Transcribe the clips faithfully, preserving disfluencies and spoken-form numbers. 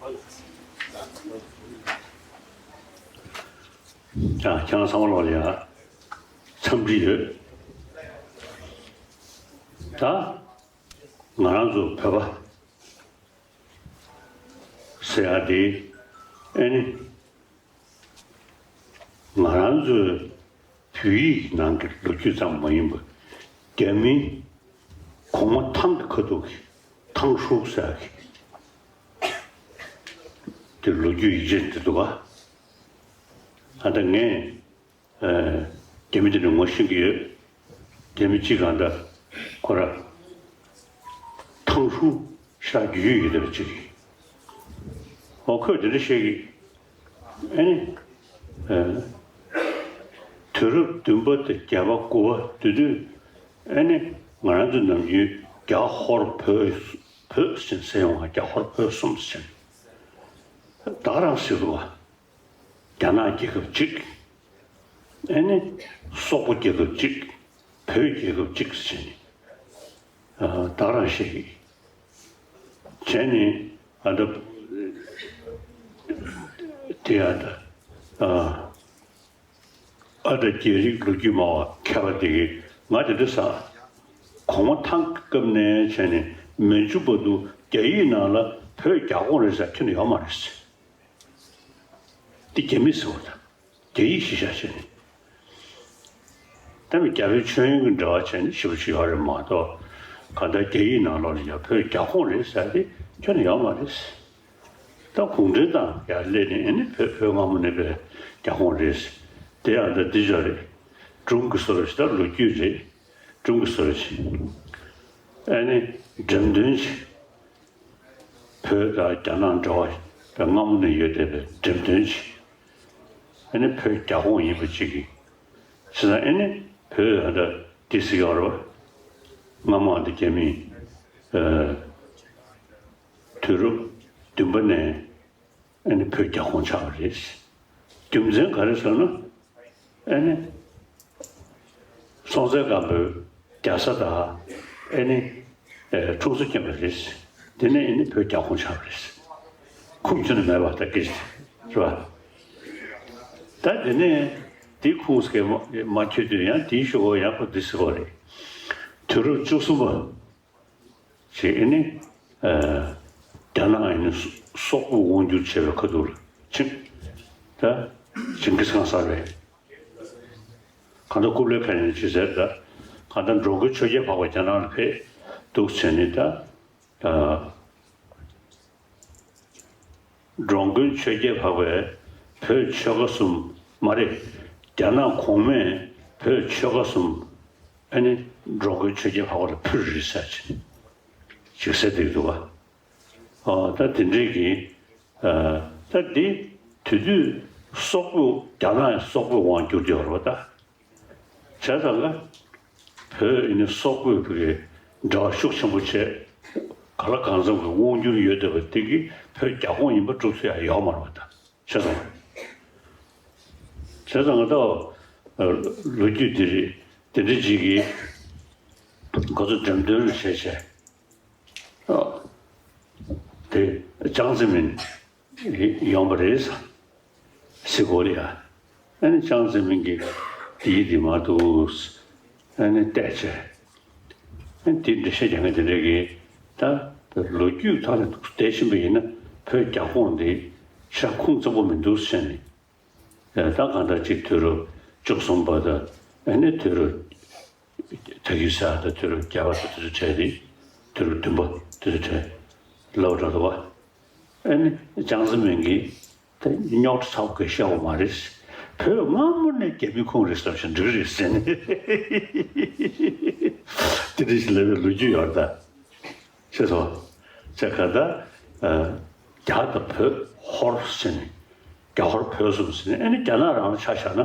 ཡ། ཁྱེད་རང་ཚང་མ་ལོག་ལ་ཡ་འཚམས་འདྲི་ཡོད། ད་ང་རང་ཚོ་བོད་པ་ཟེར་ཡ་དེ་ཨེ་ནི། ང་རང་ཚོའི་བོད་ཡིག་ནང་གི་ལོ་རྒྱུས་ཙམ་མ་ཡིན་པར། རྒྱ་མིའི་གོང་མ་ཐང་གི་ཁ་ཐུག་གི་ཐང་ཧྲུའུ་ཟེར་གི་དེ་ལོ་རྒྱུས་ཡིག་ཆ་འདི་འདུག་ག་ཨ་ད་ངས་རྒྱ་མི་དེ་འདྲ་ངོ་ཤེས་ཀྱི་ཡོད། རྒྱ་མི་གཅིག་གང་ལྟར་ཁོ་ར་ཐང་ཧྲུའུ་ཤ་རྒྱུས་ཡོད་བསྡད་པ་གཅིག་གིས། ཨོ་ཁོས་དེ་འདྲ་བཤད་ཀྱི། ཨ་ནི། ཨ། དུས་རབས་བདུན་པ་དང་བརྒྱད་པ་དགུ་པ་དེ་དུས། ཨ་ནི། ང་རང་ཚོ་ནམ་རྒྱུན་རྒྱ་ཧོར་བོད། བོད་ཟེར་ཟེར་ཡོང་བ། རྒྱ་ཧོར་བོད་གསུམ་ཟེར། ད་ག་རང་ཟེར་འདུག་བ། རྒྱ་ནག་རྒྱལ་ཁབ་གཅིག་ཨ་ནི། སོག་པོ་རྒྱལ་ཁབ་གཅིག་བོད་རྒྱལ་ཁབ་གཅིག་ཟེར་ནས། ཨ། ད་ག་རང་བཤད་ཀྱི། བྱས་ནས་ཨ་ད། དེ་ཨ་ད། ཨ། ཨ་ད་རྒྱལ་རིགས་ལོ་རྒྱུས་སྨྲ་བ་མཁས་པ་དེ་གིས་ང་དེ་འདྲ་ཟེར། གོང་མ་ཐང་གི་སྐབས་ནས་བྱས་ནས་མན་ཇུ་བར་དུ་རྒྱ་ཡིག་ནང་ལ་བོད་རྒྱ་ཁོངས་རེད་ཟེར་ཁྱོན་ནས་ཡོད་མ་རེད་ཟེར། འདི་རྒྱ་མིས་ཟེར་བ་དང་། རྒྱ་ཡིག་གཞི་བཞག་བྱས་ནས། ད་ནི་རྒྱ་བོད་མཆོད་ཡོན་གྱི་འབྲེལ་བ་བྱས་ནས་ཞེ་པོ་ཅིག་ཡོད་རེད་མ་གཏོགས། གང་ལྟར་རྒྱ་ཡིག་ནང་ལོགས་ལ་ཡང་བོད་རྒྱ་ཁོངས་རེད་ཟེར་ཏེ་ཁྱོན་ནས་ཡོད་མ་རེད། ད་གུང་ཁྲན་ཏང་ཡར་སླེབས་ནས་ཨ་ནི་བོད་བོད་སྔ་མོ་ནས་བོད་རྒྱ་ཁོངས་རེད། དེ་ཡང་ད་འདི་ཅག་རེད། སྒྲུང་གི་བཟོ་འདྲ་ཞིག་ད་ལོ་རྒྱུས་རེད། སྒྲུང་གི་བཟོ་འདྲ་ཞིག་ཨ་ནི་འགྲེམས་སྟོན་ཞིག་བོད་དང་རྒྱ་ནག་འབྲེལ་བ་དང་སྔ་མོ་ནས་ཡོད་བསྡད་པའི་འགྲེམས་སྟོན་ཅིག་ཨ་ནི་བོད་རྒྱ་ཁོངས་ཡིན་པ་ཅིག་གིས། བྱས་ཙང་ཨ་ནི་བོད་ཨ་ད་ཏི་སི་ཡོད་རེད་པ། སྔ་མོ་ཨ་ད་རྒྱ་མིས། ཨ། དུས་རབས་བདུན་པ་ནས་ཨ་ནི་བོད་རྒྱ་ཁོངས་ཆགས་པ་རེད། རྒྱུ་མཚན་ག་རེ་ཟེར་ན། ཨ་ནི། སྲོང་བཙན་སྒམ་པོས་རྒྱ་བཟའ་དང་ཨ་ནི། ཨེ། འཁྲུངས་ས་མཁྱེན་པ་རེད། དེ་ནས་ཨ་ནི་བོད་རྒྱ་ཁོངས་ཆགས་པ་རེད། ཁུངས་ཁྱོན་ནས་མེད་པ་ད་སྐད་ཆ་རེད་པ། ད་དེ་ནས་དེ་ཁུངས་སྐད་མ་མ་ཁྱོད་དུས་ཡང་དེའི་ཤོག་གོ་ཡང་ཁོ་འདི་ཟེར་བ་རེད། དུས་རབས་བཅུ་གསུམ་པ། ཞེས་ཨེ་ནི། ཨ། རྒྱ་ནག་ཨེ་ནི་སོག་པོས་དབང་བསྒྱུར་བྱས་པའི་ཁ་ཐུག་ལ་ཕྱིན། ད་ཇིང་གིས་ཁང་ས་རེད། གང་ལྟར་ཀུབ་ལའི་ཕན་ཡོན་ཅི་ཟེར། ད་གང་ལྟར་འགྲོ་མགོན་ཆོས་རྒྱལ་འཕགས་པ་རྒྱ་ནག་ལ་ཕེབས་འདུག་བྱས་ནས་ད། ཨ། འགྲོ་མགོན་ཆོས་རྒྱལ་འཕགས་པས་བོད་ཆོལ་ཁ་གསུམ། མ་རེད། རྒྱ་ནག་གོང་མས་བོད་ཆོལ་ཁ་གསུམ་ཨ་ནི་འགྲོ་མགོན་ཆོས་རྒྱལ་འཕགས་པ་ལ་ཕུལ་རེད་ཟེར་ཅིག་ཅིག་ཟེར་བསྡད་འདུག་ག་ཨ། ད་དེ་འདྲའི་གི། ཨ། ད་འདི་དེ་དུས་སོག་པོ་རྒྱ་ནག་སོག་པོས་དབང་བསྒྱུར་བསྡད་ཡོད་རེད་པ་ད། བྱས་ཙང་ཀ་བོད་ཨེ་ནི་སོག་པོས་བོད་ཀྱི་འབྲེལ་བ་ཤུགས་ཆེན་པོ་བྱས། གང་ལ་གང་འཚམ་གྱི་དབང་བསྒྱུར་ཡོད་བསྡད་པ་དེ་གིས་བོད་རྒྱ་ཁོངས་ཡིན་པ་སྒྲུབ་ས་ཡང་ཡོད་མ་རེད་པ་ད། བྱས་ཙང་། བྱས་ཙང་ད་ལོ་རྒྱུས་འདི་རེད། དེ་འདྲ་ཅིག་གིས་ཁོ་ཚོ་འགྲེམས་སྟོན་བྱས་བྱས། ཨ། དེ་ཅང་ཙེ་མིན་ཡོང་བ་རེད་ཟེར་གོ་ལ་ཡ། ཨ་ནི་ཅང་ཙེ་མིན་གྱིས་དེ་ཡིན་དེ་མ་འདུག་ཨ་ནི་བལྟས་བྱས། ཨ་ནི་དེ་འགྲེལ་བཤད་རྒྱག་མཁན་དེ་འདྲ་གིས་ད་ལོ་རྒྱུས་ཐོག་ནས་བལྟས་ཕྱིན་པ་ཡིན་ན་བོད་རྒྱ་ཁོངས་འདི་ཤ་ཁུངས་བཙན་པོ་མི་འདུག་ཟེར་ནས། ད་གང་ལྟར་ཅིག་དུས་རབས་བཅུ་གསུམ་པ་དང་ཨ་ནི་དུས་རབས་ད་གིན་ཟེར་ད་དུས་རབས་བརྒྱད་པ་དང་དུས་ཚོད་འཕྲད་དེ། དུས་རབས་བདུན་པ་དུས་ཚོད་འཕྲད་ལབ་འགྲོ་འདུག་བ། ཨ་ནི་ཅང་ཙེ་མིན་གྱིས་ད་རྙོག་དྲ་ཚ་པོ་གང་བཤད་པ་མ་རེད། བོད་སྔ་མོ་ནས་རྒྱ་མིའི་ཁོངས་རེད་བསམ་ཞིང་འགྲིག་རེད་ཟེར་ནས་དེ་འདྲ་ཞིག་ལབ་པའི་ལོ་རྒྱུས་ཡོད་རེད་ད། ཤེས་སོང་། ཅེས་ག་ད། ཨ། རྒྱ་དང་བོད་ཧོར་ཟེར་ནས། རྒྱ་ཧོར་བོད་གསུམ་ཟེར་ནས། ཨ་ནི་རྒྱ་ནག་རང་ལ་ཆ་བཞག་ན།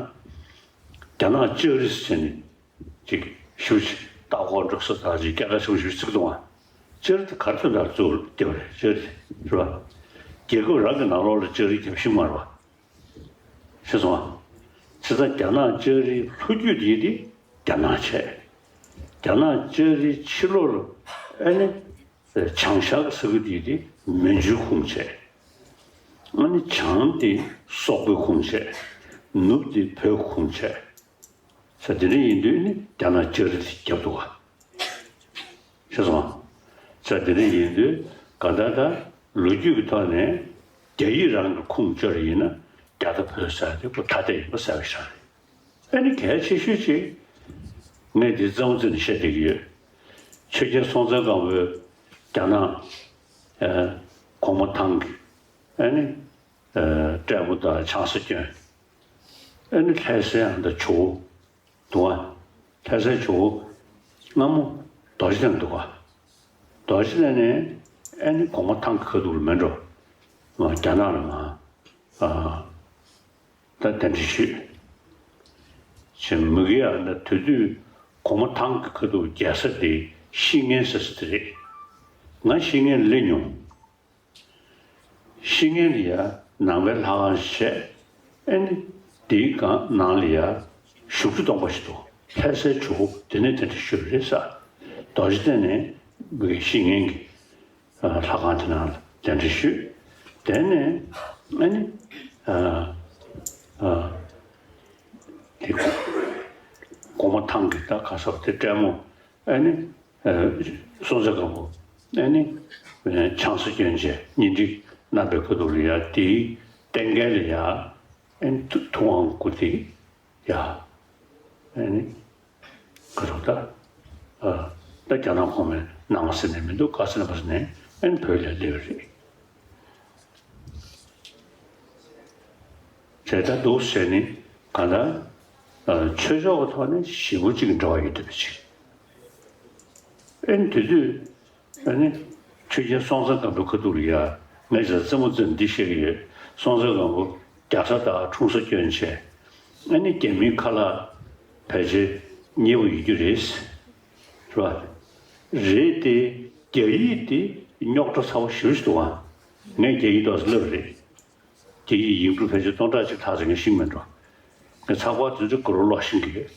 རྒྱ་ནག་ལྕགས་རི་ཟེར་ནས་ཅིག་ཞུ་ཅིག་ལྟ་སྐོར་འགྲོ་ས་དང་ཅིག་སྐྱེལ་ཀ་ཞུ་ཞུ་ཚིག་གཏོང་བ། ལྕགས་རི་དེ་ག་རེ་ཐོན་དང་བཙུགས་སྐྱེལ་བ་རེད། ལྕགས་རི་རེད་བ། རྒྱལ་ཁབ་རང་གི་ནང་ལོགས་ལ་ལྕགས་རི་རྒྱབ་ཤིང་མ་རེད་བ། ཤེས་སོང་ཨ། བྱས་ཙང་རྒྱ་ནག་ལྕགས་རིའི་ལྷོ་རྒྱུད་དེ་དེ་རྒྱ་ནག་བྱས། རྒྱ་ནག་ལྕགས་རིའི་ཕྱི་ལོགས་ལ་ཨ་ནི་བྱང་ཤར་ས་ཁུལ་དེ་དེ་མན་ཇུའི་ཁོངས་བྱས། ཨ་ནི་བྱང་དེ་སོག་པོའི་ཁོངས་བྱས། ནུབ་དེ་བོད་ཁོངས་བྱས། ས་དེ་འདྲ་ཡིན་དུས་ནི་རྒྱ་ནག་ལྕགས་རི་དེ་རྒྱབ་འདུག་ག་ཤེས་སོང་། ས་དེ་འདྲ་ཡིན་དུས་ག་ད་ད་ལོ་རྒྱུས་ཀྱི་ཐོག་ནས་རྒྱ་ཡིག་རང་གི་ཁུངས་བཅོལ་ཡིན་ན་རྒྱ་ད་བོད་ཟེར་དེ་ཁོ་ཐ་དད་ཡིན་པ་གསལ་པོ་ཞིག་རེད། ཨ་ནི་གལ་ཆེ་ཤོས་ཅིག་ངས་འདི་རྩེད་མོ་རྩེ་ནས་བཤད་བསྡད་ཀྱི་ཡོད། ཆོས་རྒྱལ་སྲོང་བཙན་སྒམ་པོས་རྒྱ་ནག་ཨ་གོང་མ་ཐང་གི་ཨ་ནི་ཨ་སྤྲད་པོ་དང་ཆང་ས་བསྐྱོན། ཨ་ནི་ལྷ་སའི་ཨ་མདའ་ཇོ་བོ་འདུག་ག་ལྷ་སའི་ཇོ་བོ་སྔ་མོ་རྡོ་རྗེ་གདན་འདུག་ག་རྡོ་རྗེ་གདན་ནས་ཨ་ནི་གོང་མ་ཐང་གི་ཁ་ཐུག་ལ་མེད་འགྲོ། རྒྱ་ནག་ལ་མ། ཨ། ད་གདན་འདྲེན་ཞུས། ཅེས་མི་གི་ཨ་ན་དེ་དུས་གོང་མ་ཐང་གི་ཁ་ཐུག་རྒྱལ་ས་དེ་བཤེས་གཉེན་ཟེར་ས་དེ་རེད། ང་བཤེས་གཉེན་སླེབས་མྱོང་། བཤེས་གཉེན་ལ་ཡ་ནང་པའི་ལྷ་ཁང་ཞིག་བྱས། ཨེ་ནི་དེའི་སྒང་ནང་ལ་ཡ་བཞུགས་ཁྲི་སྟོང་པ་ཞིག་འདུག་ལྷ་སའི་ཇོ་བོ་དེ་ནས་གདན་འདྲེན་ཞུས་པ་རེད་ས། རྡོ་རྗེ་གདན་ནས་མི་གི་བཤེས་གཉེན་གྱི་ལྷ་ཁང་དེ་ནང་ལ་གདན་འདྲེན་ཞུས། དེ་ནས་ཨ་ནི་ཨ་ཨ་དེ་གོང་མ་ཐང་གི་ད་ག་ས་དེ་སྤྲད་མོ་ཨ་ནི་སྲོང་བཙན་སྒམ་པོ་ཨ་ནི་ཆང་ས་བསྐྱོན་བྱས་གཉེན་སྒྲིག་གནང་པའི་ཁ་ཐུག་ལ་ཡ་དེའི་རྟེན་སྐལ་ལ་ཡ་ཨ་ནི་ཐུབ་དབང་སྐུ་དེ་ཡ་ཨ་ནི། ག་རེ་ཟེར་ད། ཨ། ད་རྒྱ་ནག་གོང་མས་གནང་བ་ཟེར་ནས་མི་འདུག་ག་ཟེར་ན་བ་ཟེར་ནས་ཨེ་ནི་བོད་ལ་སླེབས་པ་རེད། བྱས་ད་འདུག་ཟེར་ནས་གང་ལྟར། ཨ། ཆོས་ཕྱོགས་ཀྱི་ཐོག་ནས་ཞེ་པོ་ཅིག་འབྲེལ་བ་ཡོད་བསྡད་པ་ཅིག་ཨེ་ནི་དེ་དུས། ཨ་ནི། ཆོས་རྒྱལ་སྲོང་བཙན་སྒམ་པོའི་ཁ་ཐུག་ལ་ཡ། ངས་ཀྱང་རྩེད་མོ་རྩེ་ནས་འདི་བཤད་ཀྱི་ཡོད། སྲོང་བཙན་སྒམ་པོ་རྒྱ་བཟའ་དང་འཁྲུངས་ས་སྐྱོན་བྱས། ཨ་ནི་རྒྱ་མིའི་ཁ་ལག་ཕལ་ཆེར་མཉེས་པོ་ཡོད་རྒྱུ་རེད། རེད་བ། རེད་དེ། རྒྱ་ཡིག་དེ་རྙོག་དྲ་ཚ་བོ་ཞེ་པོ་ཞིག་འདུག་ག་ངས་རྒྱ་ཡིག་ཏོག་ཙམ་བསླབས་རེད། རྒྱ་ཡིག་ཡིག་འབྲུ་ཕལ་ཆེར་སྟོང་ཕྲག་གཅིག་ལྷག་ཙམ་ངས་ཤེས་མེད་འགྲོ། ངས་ཚགས་པར་དེ་ཚོ་གུ་རུ་ཀློག་ཤེས་ཀྱི་ཡོད།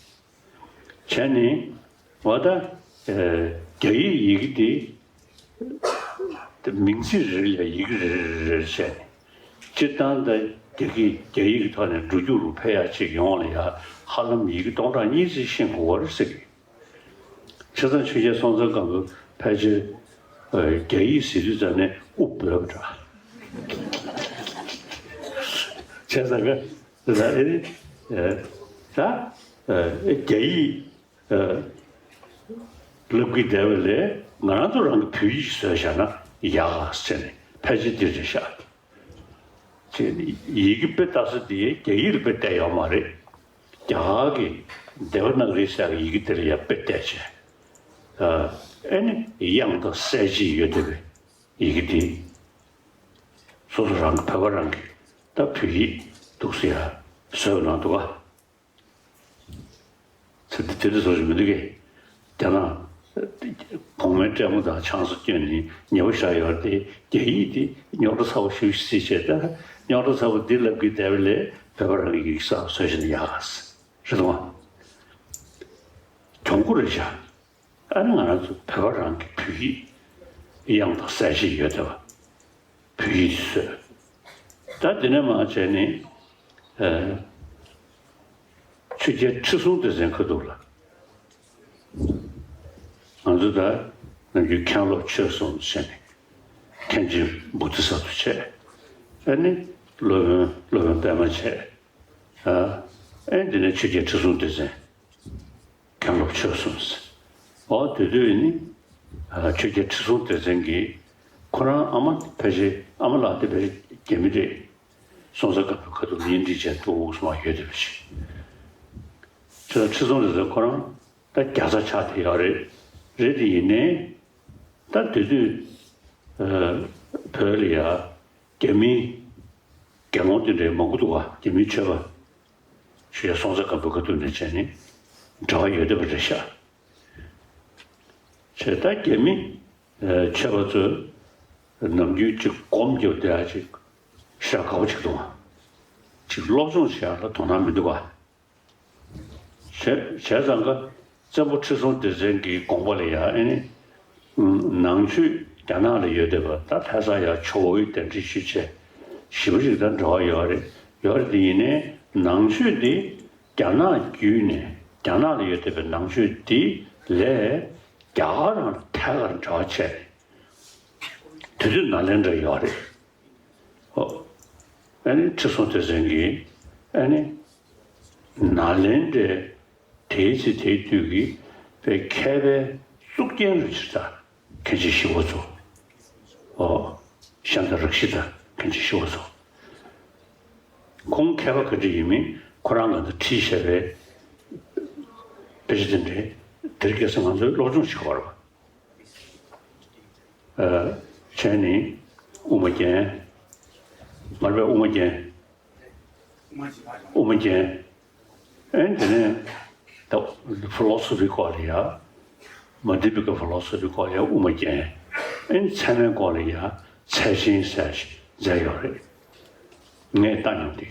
བྱས་ནས་འོ་ད། ཨེ། རྒྱ་ཡིག་ཡི་གེ་དེ་དེ་མིང་ཚིག་རེ་རེ་ལ་ཡི་གེ་རེ་རེ་རེ་རེ་བྱས་ནས། སྤྱིར་བཏང་ད་རྒྱ་གི་རྒྱ་ཡིག་གི་ཐོག་ནས་འགྲོ་རྒྱུག་རུ་ཕེབས་ཡག་ཅིག་ཡོང་ལ་ཡ་ཧ་ལམ་ཡི་གེ་སྟོང་ཕྲག་གཉིས་ཙམ་ཤེས་དགོས་པ་རེད་ཟེར་གི། བྱས་ཙང་ཆོས་རྒྱལ་སྲོང་བཙན་སྒམ་པོ་ཕལ་ཆེར་ཨ་རྒྱ་ཡིག་ཟེར་དུས་ཙམ་ནས་དབུ་འབོད་པ་འདྲ། བྱས་ཙང་ག་ད་ཨེ་ནི་ཨེ་ད་ཨེ་རྒྱ་ཡིག་ཨེ་བསླབ་ཀྱི་བསྡད་པ་ལས་ང་རང་ཚོ་རང་གི་བོད་ཡིག་བཟོས་བཞག་ན་ཡག་ག་ཟེར་ནས་ཕལ་ཆེར་འདི་རེད་ཤག་ཅེས་ཡི་གེ་དཔེ་ལྟ་ས་དེ་རྒྱ་ཡིག་ལ་དཔེ་བལྟས་ཡོད་མ་རེད། རྒྱ་གར་གྱི་དེ་ཝ་ན་ག་རི་ཟེར་ཡག་གི་ཡི་གེ་དེ་ལ་ཡང་དཔེ་བལྟས་བྱས། ཨ་ཨེ་ནི་དབྱངས་དང་གསལ་བྱེད་ཡོད་བསྡད་པའི་ཡི་གེ་དེ། སོ་སོ་རང་གི་བོད་པ་རང་གི་ད་བོད་ཡིག་འདུག་ཟེར་ཡ་བཟོས་གནང་འདུག་ག་ཚེ་འདི་དེ་འདྲ་བཟོ་ཞིག་མི་འདུག་གས། རྒྱ་ནག་གོང་མའི་སྤྲད་མོ་དང་ཆང་ས་བསྐྱོན་ནས་ཉེ་བོ་བཞག་ཡོད་རེད་དེ། རྒྱ་ཡིག་དེ་རྙོག་དྲ་ཚ་བོ་ཞེ་པོ་ཞིག་བཟོས་བྱས། ད་རྙོག་དྲ་ཚ་བོ་འདི་ལབ་ཀྱི་བསྡད་པ་ལས་བོད་པ་རང་གི་ཡིག་གསར་བཟོས་བཞིན་ཡག་ག་རེད་དང་། གྱོང་པོ་རེད་ཤག་ཨ་ནི་ང་རང་ཚོ་བོད་པ་རང་གི་བོད་ཡིག་དབྱངས་དང་གསལ་བྱེད་ཡོད་བསྡད་པ། བོད་ཡིག་བཟོས། ད་འདི་ནས་མར་བྱས་ནས་ཨ་ཆོས་རྒྱལ་ཁྲི་སྲོང་ལྡེ་བཙན་ཁ་ཐུག་ལ། ང་ཚོ་ད་ནམ་རྒྱུན་མཁན་སློབ་ཆོས་གསུམ་བྱས་ནས་མཁན་ཆེན་བོ་དྷི་ས་ཏྭ་བྱས། ཨ་ནི་སློབ་དཔོན་སློབ་དཔོན་པདྨ་བྱས། ཨ་ཨེ་འདི་ནས་ཆོས་རྒྱལ་ཁྲི་སྲོང་ལྡེ་བཙན། མཁན་སློབ་ཆོས་གསུམ་ཟེར། འོ་དེ་དུས་ནི་ཨ་ཆོས་རྒྱལ་ཁྲི་སྲོང་ལྡེ་བཙན་གྱིས་ཁོ་རང་ཨ་མ་ཕལ་ཆེར་ཨ་མ་ལགས་དེ་ཕལ་ཆེར་རྒྱ་མི་རེད། སྲོང་བཙན་སྒམ་པོའི་ཁ་ཐུག་གཉེན་སྒྲིག་བྱས་འདུག་སེ་མར་ཡོད་བསྡད་པ་ཞིག་ཁྲི་ཁྲི་སྲོང་ལྡེ་བཙན་ཁོ་རང་ད་རྒྱ་བཟའ་ཆགས་བསྡད་ཡོད་རེད། རེད་དེ་ཡིན་ནའི་ད་དེ་དུས་ཨ་བོད་ལ་ཡ་རྒྱ་མི་དགེ་སློང་དེ་འདྲའི་མང་པོ་འདུག་ག་རྒྱ་མིའི་ཆོས་པ། ཆོས་རྒྱལ་སྲོང་བཙན་སྒམ་པོའི་ཁ་ཐུག་ནས་བྱས་ནས་འབྲེལ་བ་ཡོད་བསྡད་པ་རེད་ཤག་བྱས་ད་རྒྱ་མི་ཨ་ཆོས་པ་ཚོས་ནམ་རྒྱུན་ཅིག་སྒོམ་རྒྱབ་བསྡད་ཡག་ཅིག་ཞེ་དྲག་དགའ་པོ་ཅིག་འདུག་ག་ཅིག་སློབ་སྦྱོང་བྱེད་ཡག་ལ་དོ་སྣང་མི་འདུག་ག་བྱས་བྱས་ཙང་ཀ་བཙན་པོ་ཁྲི་སྲོང་ལྡེ་བཙན་གྱི་དགོངས་པ་ལ་ཡ་ཨེ་ནི། ནང་ཆོས་རྒྱ་ནག་ལ་ཡོད་བསྡད་པ་ད་ལྷ་ས་ཡ་ཇོ་བོའི་གདན་འདྲེན་ཞུས་བྱས། ཞེ་པོ་ཅིག་དང་འབྲེལ་བ་ཡོད་རེད། ཡོད་རེད་དེ། ཡིན་ནའི་ནང་ཆོས་འདི་རྒྱ་ནག་བརྒྱུད་ནས་རྒྱ་ནག་ལ་ཡོད་བསྡད་པའི་ནང་ཆོས་འདི་ལས་རྒྱ་གར་རང་ལ་ཐད་ཀར་འབྲེལ་བ་བྱས་ནས་དེ་དུས་ནཱ་ལེནྡྲ་ཡོད་རེད། ཨོ། ཨ་ནི་ཁྲི་སྲོང་ལྡེ་བཙན་གྱིས་ཨ་ནི་ནཱ་ལེནྡྲའི་དེའི་ཚེ་དེའི་དུས་ཀྱི་པའི་མཁས་པའི་གཙུག་རྒྱན་རུ་ཆེ་ད་མཁན་ཆེན་ཞི་བ་འཚོ། ཨོ། ཤཱནྟ་རཀྵི་ཏ་མཁན་ཆེན་ཞི་བ་འཚོ། ཁོང་མཁས་པ་ག་འདྲ་ཡིན་མིན་ཁོ་རང་ང་ཚོ་བྲིས་བཞག་པའི་དཔེ་ཆ་དེ་འདྲའི་དེར་སྐྱེས་སུ་ང་ཚོས་སློབ་སྦྱོང་བྱེད་དགོས་རེད་པ། ཨ། བྱས་ནི་དབུ་མ་རྒྱན། མར་པའི་དབུ་མ་རྒྱན། དབུ་མ་རྒྱན། ཨེ་དེ་ནས་ད་ཕི་ལོ་སོ་ཕི་སྐོར་ལ་ཡ། མ་ཏི་པི་ཀ་ཕི་ལོ་སོ་ཕི་སྐོར་ལ་ཡ་དབུ་མ་རྒྱན། ཨེ་ཚད་མའི་སྐོར་ལ་ཡ་ཚད་ཆེན་ཟེར་ཞིག་མཛད་ཡོད་རེད། ངས་བལྟ་མྱོང་དེ།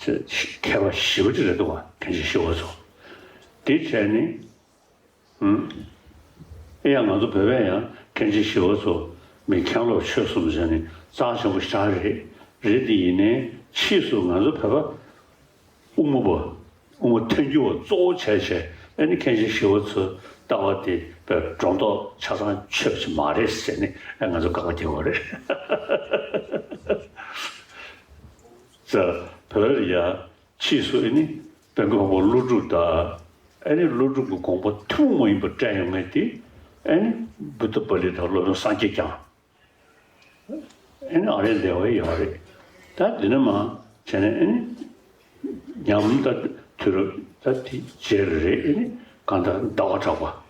མཁས་པ་ཞེ་པོ་ཅིག་རེད་འདུག་པ། མཁན་ཆེན་ཞི་བ་འཚོ། དེ་བྱས་ནི། ཨུམ། ཨེ་ཡང་ང་ཚོ་བོད་པས་ཡང་མཁན་ཆེན་ཞི་བ་འཚོ་མི་མཁན་སློབ་ཆོས་གསུམ་ཟེར་ནས་རྩ་ཆེན་པོ་ཞེ་དྲག་རེད། རེད་དེ་ཡིན་ནའི་ཕྱིས་སུ་ང་ཚོ་བོད་པ་དབུ་མ་པ་དབུ་མ་ཐལ་འགྱུར་བ་གཙོ་བོ་བྱས་བྱས་ཨ་ནི་མཁན་ཆེན་ཞི་བ་འཚོའི་ལྟ་བ་དེ་བས་སྒྲོ་འདོགས་ཆ་ཚང་ཆོད་པ་ཅིག་མ་རེད་ཟེར་ནས་ཨ་ང་ཚོ་དགག་པ་རྒྱག་པ་རེད། ཙ་བོད་ལ་ཡ། ཕྱིས་སུ་ཨེ་ནི་དཔལ་མགོན་འཕགས་པ་ཀླུ་སྒྲུབ་དང་ཨེ་ནི་ཀླུ་སྒྲུབ་ཀྱི་དགོངས་པ་ཐུན་མོང་མ་ཡིན་པ་བཀྲལ་ཡོང་མཁན་དེ་ཨེ་ནི་བུདྡྷ་པཱ་ལི་དང་སློབ་དཔོན་སངས་རྒྱས་བསྐྱངས། ཨེ་ནི་ཨ་རེ་འདས་པ་ཡོད་རེད། ད་འདི་ནས་མར་བྱས་ནས་ཨེ་ནི་ཉམས་ད་དུས་རབས་ད་དེ་རྗེས་ལ་རེད། ཨེ་ནི་གང་ལྟར་ཟླ་བ་གྲགས་པ།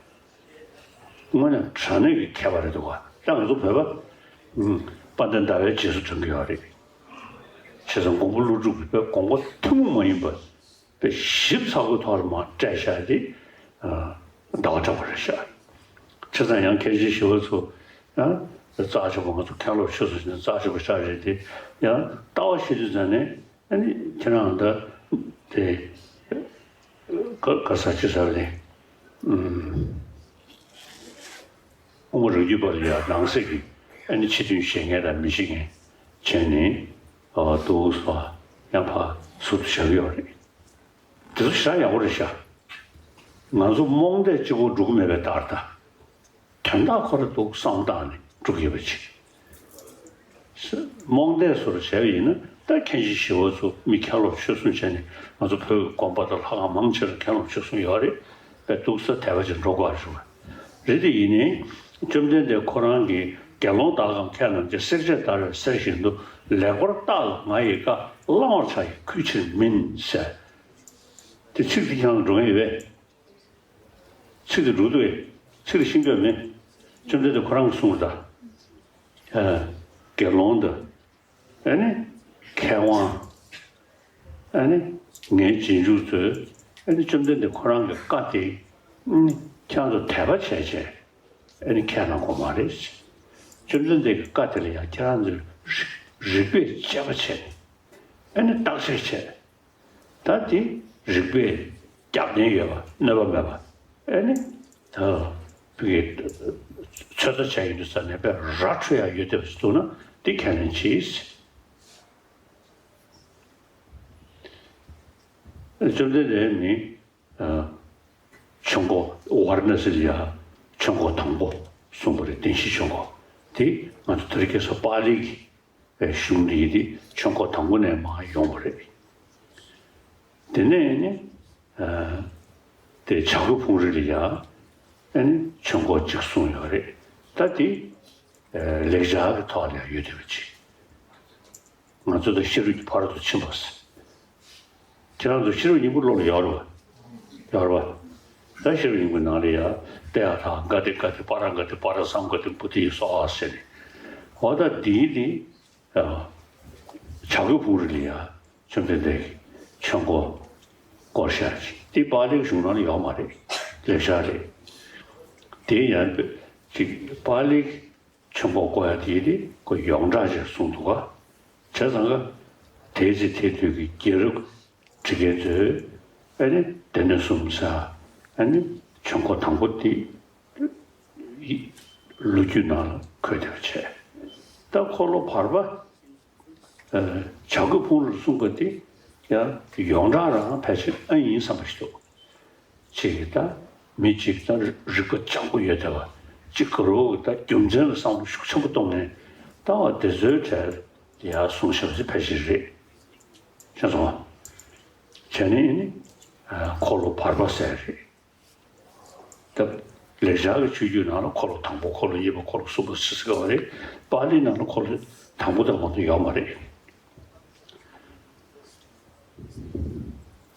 དངོས་གནས་དྲང་གནས་ཀྱི་མཁས་པ་རེད་འདུག་ག་ད་ང་ཚོ་བོད་པ། ཨུམ། དཔལ་ལྡན་ཟླ་བའི་རྗེས་སུ་འབྲང་གི་ཡོད་རེད། བྱས་ཙང་མགོན་པོ་ཀླུ་སྒྲུབ་ཀྱི་དཔེ་དགོངས་པ་ཐུན་མོང་མ་ཡིན་པ་དཔེ་ཞིབ་ཚགས་པོའི་ཐོག་ལ་མར་བཀྲལ་བཞག་དེ། ཨ། ཟླ་བ་གྲགས་པ་རེད་ཤག་བྱས་ཙང་ཡང་མཁན་ཆེན་ཞི་བ་འཚོ། ཨ། རྩ་ཆེན་པོ་ང་ཚོ་མཁན་སློབ་ཆོས་གསུམ་ཞིག་ནས་རྩ་ཆེན་པོ་ཤག་རེད་དེ། ཡང་ལྟ་བ་ཤེས་དུས་ཙང་ནས་ཨ་ནི་ཁྱེད་རང་ད་དེ། ག་ག་ས་ཅི་ཟེར་ནས། ཨུམ། དབུ་མ་རང་རྒྱུད་པ་ལ་ཡང་ནང་གསེས་ཀྱི་ཨ་ནི་ཕྱི་དོན་ཤེས་མཁན་དང་མི་ཤེས་མཁན་བྱས་ནས། ཨ། འདུག་སེ་ཡང་ཕར་ཟུར་དུ་བཞག་གི་ཡོད་རེད། དེ་ཚོ་ཞེ་དྲག་ཡག་པོ་རེད་ཤག་ང་ཚོ་རྨོངས་དད་གཅིག་པོ་འགྲོ་གི་མེད་པའི་རྟགས་རེད་ད། དོན་དག་ཁོ་རང་འདུག་བསམ་བཏང་ནས་འགྲོ་གི་ཡོད་པ་ཅིག་རྨོངས་དད་བཟོ་འདྲ་བྱས་པ་ཡིན་ན་ད་མཁན་ཆེན་ཞི་བ་འཚོ་མི་མཁན་སློབ་ཆོས་གསུམ་བྱས་ནས་ང་ཚོ་བོད་ཀྱི་དགོན་པ་དང་ལྷ་ཁང་མང་ཆེ་ལ་མཁན་སློབ་ཆོས་གསུམ་ཡོད་རེད། དཔེ་འདུག་སེ་དད་པ་ཅིག་འགྲོ་དགོས་རེད་བྱུང་བ་རེད། དེ་ཡིན་ནའི་བཅོམ་ལྡན་འདས་ཁོ་རང་གིས་དགེ་སློང་དག་གམ་མཁས་རྣམས་ཀྱིས། བསྲེགས་བཅད་བརྡར་བའི་གསེར་བཞིན་དུ། ལེགས་པར་བརྟགས་ལ་ང་ཡི་བཀའ། བླང་བར་བྱ་ཡི་གུས་ཕྱིར་མིན་ཟེར། དེ་ཚིག་དེ་ཁྱེད་རང་ལ་འགྲོ་མཁན་ཡོད་པས། ཚིག་དེ་འགྲོ་འདུག་པས། ཚིག་དེ་ཤེས་ཀྱི་ཡོད་མེད། བཅོམ་ལྡན་འདས་ཁོ་རང་གིས་གསུངས་པ་ད། ཨ། དགེ་སློང་དང་། ཨ་ནི་མཁས་དབང་། ཨ་ནི་ངའི་རྗེས་འཇུག་ཚོས་ཨ་ནི་བཅོམ་ལྡན་འདས་ཁོ་རང་གི་བཀའ་དེ་ཨ་ནི་ཁྱེད་རང་ཚོ་དད་པ་བྱས་བྱས་ཨ་ནི་ཁས་བླངས་དགོས་མ་རེད། བཅོམ་ལྡན་འདས་ཀྱི་བཀའ་དེ་ལ་ཡང་ཁྱེད་རང་ཚོས་རིགས་པས་དཔྱད་པ་བྱས་ནས་ཨ་ནི་བརྟག་དཔྱད་བྱས། ད་དེ་རིགས་པས་རྒྱབ་རྟེན་ཡོད་པ་གནོད་པ་མེད་པ། ཨེ་ནི་ད་བོད་ཀྱི་ཚོད་ལྟ་བྱས་ཡོང་དུས་ཙ་ནས་དཔེ་ར་འཕྲོད་ཡག་ཡོད་བསྡད་པ་ཞིག་འདུག་ན་དེ་ཁས་ལེན་གྱིས། བཅོམ་ལྡན་འདས་ནི་ཨ་ཆོས་འཁོར་ཝཱ་ར་ཎ་སི་ལ་ཡ་ཆོས་འཁོར་དང་པོ་གསུངས་པ་རེད། བདེན་བཞིའི་ཆོས་འཁོར་དེ་ང་ཚོ་དེ་རིང་ཁ་སང་པཱ་ལི་གི་པའི་གཞུང་འདི་ཡིན་ཏེ་ཆོས་འཁོར་དང་པོ་ནས་མར་ཡོང་བ་རེད། དེ་ནས་ནི་ཨ་དེ་བྱ་རྒོད་ཕུང་རི་ལ་ཡ་ཨ་ནི་ཆོས་འཁོར་གཅིག་གསུངས་ཡོད་རེད། ད་དེ་ཨ་ལེགས་སྦྱར་གྱི་ཐོག་ལ་ཡ་ཡོད་བསྡད་པ་ཅིག་ང་ཚོ་དང་ཤེས་རབ་ཀྱི་ཕ་རོལ་ཏུ་ཕྱིན་པ་ཟེར། ཁྱེད་རང་ཚོ་ཤེས་རབ་སྙིང་པོ་ཀློག་ལ་ཡོད་རེད་པ། ཡོད་རེད་པ། ད་ཤེས་རབ་སྙིང་པོའི་ནང་ལ་ཡ་ཏདྱ་ཐཱ་ག་ཏེ་ག་ཏེ་པཱ་ར་ག་ཏེ་པཱ་ར་སཾ་ག་ཏེ་བོ་དྷི་སྭཱ་ཧཱ་ཟེར་ནས། འོ་ད་འདིའི་ནི་བྱ་རྒོད་ཕུང་རི་ལ་ཡ་བཅོམ་ལྡན་འདས་ཀྱིས་ཆོས་འཁོར་བསྐོར་བཞག་ཅིག་དེ་པཱ་ལིའི་གཞུང་ནང་ལ་ཡོད་མ་རེད། ལེགས་སྦྱར་རེད། དེ་ཡང་ཅིག་པཱ་ལིའི་ཆོས་འཁོར་བསྐོར་ཡ་དེ་དེ་ཁོ་ཡོངས་གྲགས་ཅིག་གསུངས་འདུག་ག་བྱས་ཙང་ཀ་དེའི་ཚེ་དེ་དུས་ཀྱི་རྒྱལ་རབས་བྲིས་མཁན་ཚོས་ཨ་ནི་སྡེ་སྣོད་གསུམ་ཟེར་ཨ་ནི་ཆོས་འཁོར་དང་པོ་དེ་ལོ་རྒྱུས་ནང་ལ་འཁོད་བསྡད་པ་བྱས། ད་འཁོར་ལོ་བར་པ་ བྱ་རྒོད་ཕུང་རོལ་གསུང་པ་དེ་ཡང་ཡོངས་གྲགས་རང་ཕལ་ཆེར་ཨ་ཡིན་བསམ་པ་ཞིག་འདུག་གཅིག་གིས་ད་མི་གཅིག་ད་རིག་པ་བྱང་པོ་ཡོད་བསྡད་པ་གཅིག་ག་རོ་གི་ད་རྒྱུ་མཚན་ལ་བསམ་བློ་ཤུགས་ཆེན་པོ་གཏོང་མཁན་ད་བ་དེ་ཚོའི་གྲས་ཡར་གསུང་བཤད་པ་ཕལ་ཆེར་རེད། ཤེས་སོང་ང་། བྱས་ནས་ནི་འཁོར་ལོ་བར་པ་ཟེར་རེད། ད་ལེགས་སྦྱར་གྱི་ཆོས་བརྒྱུད་ནང་ལ་འཁོར་ལོ་དང་པོ་འཁོར་ལོ་གཉིས་པ་འཁོར་ལོ་གསུམ་པ་ཟེར་གྱི་ཡོད་རེད། པཱ་ལིའི་ནང་ལ་འཁོར་ལོ་དང་པོ་དང་པོ་དེ་ཡོད་མ་རེད།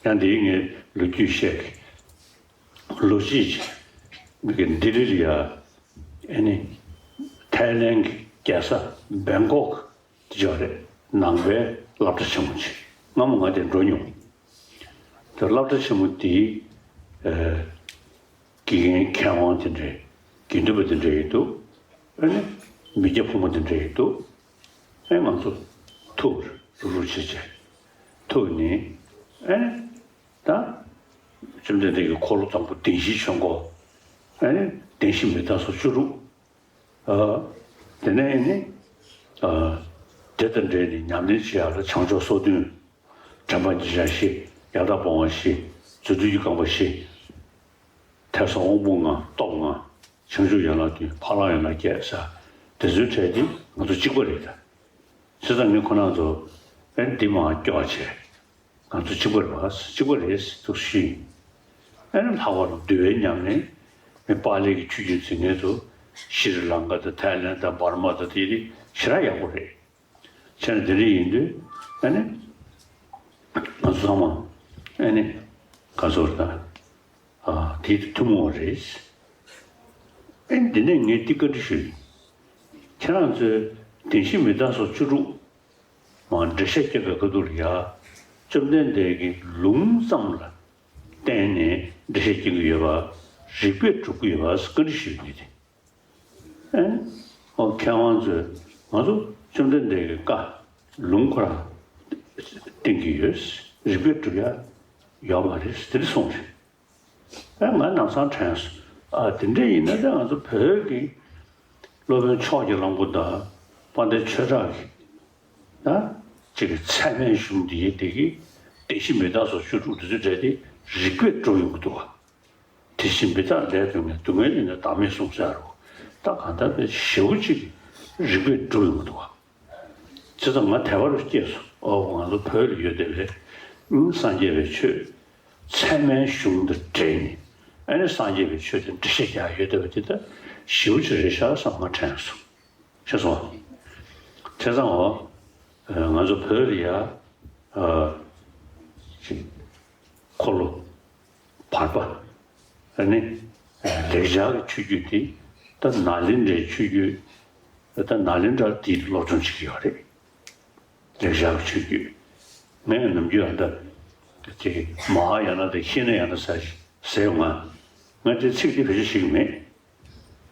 ཡང་འདིའི་ངས་ལོ་རྒྱུས་བཤད་ཀྱི། ལོ་གཅིག་ཅིག་མི་གི་ལྡི་ལི་ལ་ཡ། ཨེ་ནི། ཐའི་ལེན་གྱི་རྒྱལ་ས་བེང་ཀོག་དེ་ཅོག་རེད། ནང་པའི་སློབ་གྲྭ་ཆེན་མོ་ཅིག་སྔ་མོ་ང་དེ་འགྲོ་མྱོང་། དེ་སློབ་གྲྭ་ཆེན་མོ་དེའི་ཨེ། དགེ་རྒན་མཁས་དབང་དེ་འདྲའི་དགེ་འདུན་པ་དེ་འདྲ་ཡོད་འདུག་ཨེ་ནི། མི་སྐྱ་ཕོ་མོ་དེ་འདྲ་ཡོད་འདུག་ཨེ་ང་ཚོ་ཐུག་རུ་རུ་བྱེད་བྱེད་ཐུག་ནི་ཨེ་ནི། ད་བཅོམ་ལྡན་འདས་ཀྱི་འཁོར་ལོ་དང་པོ་བདེན་བཞིའི་ཆོས་འཁོར། ཨེ་ནི་བདེན་བཞི་མི་རྟག་སོགས་བཅུ་དྲུག་ཨ། དེ་ནས་ཨེ་ནི། ཨ། དེ་དང་འབྲེལ་ནས་ཉམས་ལེན་བྱེད་ཡག་ལ་བྱང་ཆུབ་སོ་བདུན། དྲན་པ་ཉེར་བཞག་བཞི། ཡང་དག་སྤོང་བ་བཞི། རྫུ་འཕྲུལ་གྱི་རྐང་པ་བཞི། ཐོས་བསམ་དབང་པོ་ལྔ། སྟོབས་ལྔ། བྱང་ཆུབ་ཡན་ལག་བདུན། འཕགས་ལམ་ཡན་ལག་བརྒྱད་ཟེར། དེ་ཚོའི་གྲས་དེ་ང་ཚོ་གཅིག་པ་རེད་ད། བྱས་ཙང་ངས་ཁོ་རང་ཚོ་ཨེ་འདི་མར་སྐྱོར་བྱས། ང་ཚོ་གཅིག་པ་རེད་པ། གཅིག་པ་རེད་ཟེར་ཐུགས་ཞུས། ཨེ་ལྷག་པར་དུ་འདུལ་བའི་ཉམས་ལེན། མི་པཱ་ལི་གི་ཆོས་བརྒྱུད་འཛིན་མཁན་ཚོ་ཤྲི་ལང་ཀ་དང་ཐའི་ལེན་དང་འབར་མ་དང་དེ་རིགས་ཞེ་དྲག་ཡག་པོ་རེད། བྱས་ན་དེ་འདྲ་ཡིན་དུས་ཨ་ནི། ང་ཚོ་ཚང་མ་ཨ་ནི་ག་ཚོད་དང་ཨ་དེ་ཐུན་མོང་རེད། ཨ་ནི་འདི་ནས་ངས་འདི་བཀའ་འདྲི་ཞུ་ཡིན། ཁྱེད་རང་ཚོས་བདེན་བཞི་མི་རྟག་སོགས་བཅུ་དྲུག་མར་འགྲེལ་བཤད་བརྒྱབ་པའི་ཁ་ཐུག་ལ་ཡ། བཅོམ་ལྡན་འདས་ཀྱི་ལུང་ཙམ་ལ་བརྟེན་ནས་འགྲེལ་བཤད་རྒྱག་གི་ཡོད་པ། རིགས་པས་སྒྲུབ་ཀྱི་ཡོད་པ་བཀའ་འདྲི་ཞུ་ཡིན་ཏེ། ཨེ། ཨོ་མཁས་དབང་ཚོས་ང་ཚོ་བཅོམ་ལྡན་འདས་ཀྱི་བཀའ་ལུང་ཁོ་རང་བསྟན་གྱི་ཡོད། རིགས་པས་སྒྲུབ་ཡ་ཡོད་མ་རེད་དེ་འདྲ་གསུངས་རེད། ཨེ་ང་ལམ་སང་དྲན་སོང་། ཨ་དེ་འདྲ་ཡིན་ན་ད་ང་ཚོ་བོད་ཀྱི་སློབ་དཔོན་ཕྱོགས་ཀྱི་གླང་པོ་དང་དཔལ་ལྡན་ཆོས་གྲགས་ཀྱི་ད་ཅིག་གི་ཚད་མའི་གཞུང་འདི་ཡི་དེ་གི་བདེན་བཞི་མི་རྟག་སོགས་བཅུ་དྲུག་འདི་ཚོའི་གྲས་དེ་རིགས་པས་སྒྲུབ་ཡོང་གི་འདུག་བ། དེ་བཞིན་མི་རྟག་ལས་སྡུག་བསྔལ། སྡུག་བསྔལ་ཡིན་ན་བདག་མེད་གསུངས་ཟེར་རོ། ད་གང་ལྟར་དེ་ཞེ་པོ་ཅིག་རིགས་པས་སྒྲུབ་ཡོང་གི་འདུག་བ། བྱས་ཙང་ང་དད་པ་རུ་སྐྱེས་སོང་། ཨོ་ང་ཚོ་བོད་ལ་ཡོད་བསྡད་པའི་སངས་རྒྱས་པའི་ཆོས་ཚད་མའི་གཞུང་དང་འབྲེལ་ནས་ཨ་ནི་སངས་རྒྱས་པའི་ཆོས་དེ་འགྲེལ་བཤད་རྒྱག་ཡོད་བསྡད་པ་དེ་ད་ཞེ་པོ་ཅིག་རེད་ཤག་བསམ་ང་དྲན་སོང་། ཤེས་སོང་། བྱས་ཙང་འོ། ང་ཚོ་བོད་ལ་ཡ། ཅིག་འཁོར་ལོ་བར་པ། ཨ་ནི། ལེགས་སྦྱར་གྱི་ཆོས་བརྒྱུད་དེ། ད་ནཱ་ལེནྡྲའི་ཆོས་བརྒྱུད། ད་ནཱ་ལེནྡྲ་དེ་སློབ་སྦྱོང་བྱེད་ཀྱི་ཡོད་རེད། ལེགས་སྦྱར་གྱི་ཆོས་བརྒྱུད། ངས་ནམ་རྒྱུན་ཨ་ད། དེ་མ་ཧཱ་ཡ་ན་དང་ཧི་ན་ཡ་ན་ཟེར་ཟེར་ཡོང་ང་། ང་དེ་ཚིག་དེ་བེད་སྤྱོད་བྱེད་ཀྱི་མེད།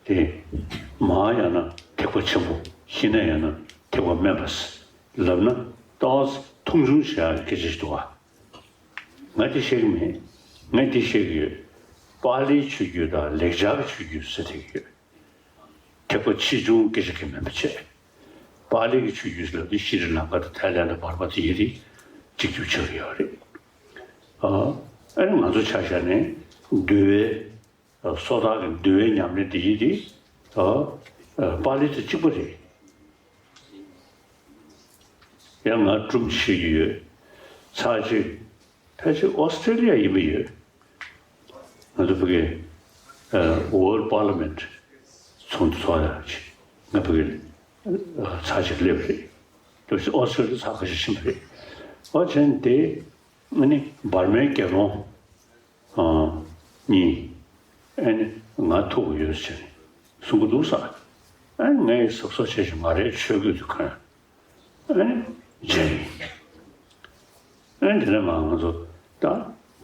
དེ། མ་ཧཱ་ཡ་ན་ཐེག་པ་ཆེན་པོ། ཧི་ན་ཡ་ན་ཐེག་པ་དམན་པ། ལབ་ན་ཏོག་ཙམ་མཐོང་ཆུང་བྱེད་ཡག་སྐད་ཆ་ཞིག་འདུག་བ། ང་དེ་བཤད་ཀྱི་མེད། ངས་དེ་བཤད་ཀྱི་ཡོད། པཱ་ལིའི་ཆོས་བརྒྱུད་དང་ལེགས་སྦྱར་གྱི་ཆོས་བརྒྱུད་ཟེར་བསྡད་ཀྱི་ཡོད། ཐེག་པ་ཆེ་ཆུང་སྐད་ཆ་གི་མིན་པ་བྱས། པཱ་ལི་གི་ཆོས་བརྒྱུད་ཟེར་བ་དེ་ཤྲི་ལང་ཀ་དང་ཐའི་ལན་དང་འབར་མ་དེ་ཡི་རིགས་གཅིག་གྱུར་ཆགས་ཀྱི་ཡོད་རེད། ཨ། ཨ་ནི་ང་ཚོ་ཆ་བཞག་ནས་འདུལ་བའི། སོ་ཐར་གྱི་འདུལ་བའི་ཉམས་ལེན་འདི་ཡིན་ཏེ། ཨ། པཱ་ལི་དང་གཅིག་པ་རེད། ཡང་ང་སྒྲུང་བཤད་ཀྱི་ཡོད། ཚར་གཅིག་ཕལ་ཆེར་ཨོ་སི་ཀྲེ་ལི་ཡ་ཡིན་པ་ཡོད། ང་ཚོ་ཕ་གི་ཨ། World Parliament་ཚོགས་འདུ་ཚོགས་ཡག་ཅིག་ང་ཕ་གི་ཨ། ཚར་གཅིག་སླེབས་རེད། ཨོ་སི་ཀྲེ་ལི་ཡ་ཚར་ཁ་ཤས་ཕྱིན་པ་རེད། ཨོ་བྱས་ནས་དེ། ཨ་ནི་འབར་མའི་དགེ་སློང་ཨ་གཉིས་ཨ་ནི་ང་ཐུག་ཡོད་ཟེར་ནས་གསུང་གི་འདུག་ས། ཨ་ནི་ངས་གཟབ་གཟབ་བྱས་ཤིང་ང་རའི་ཆོས་གོས་དེ་གོན། ཨ་ནི་མཇལ་ཡིན། ཨ་ནི་དེ་ནས་མར་ང་ཚོ་ད་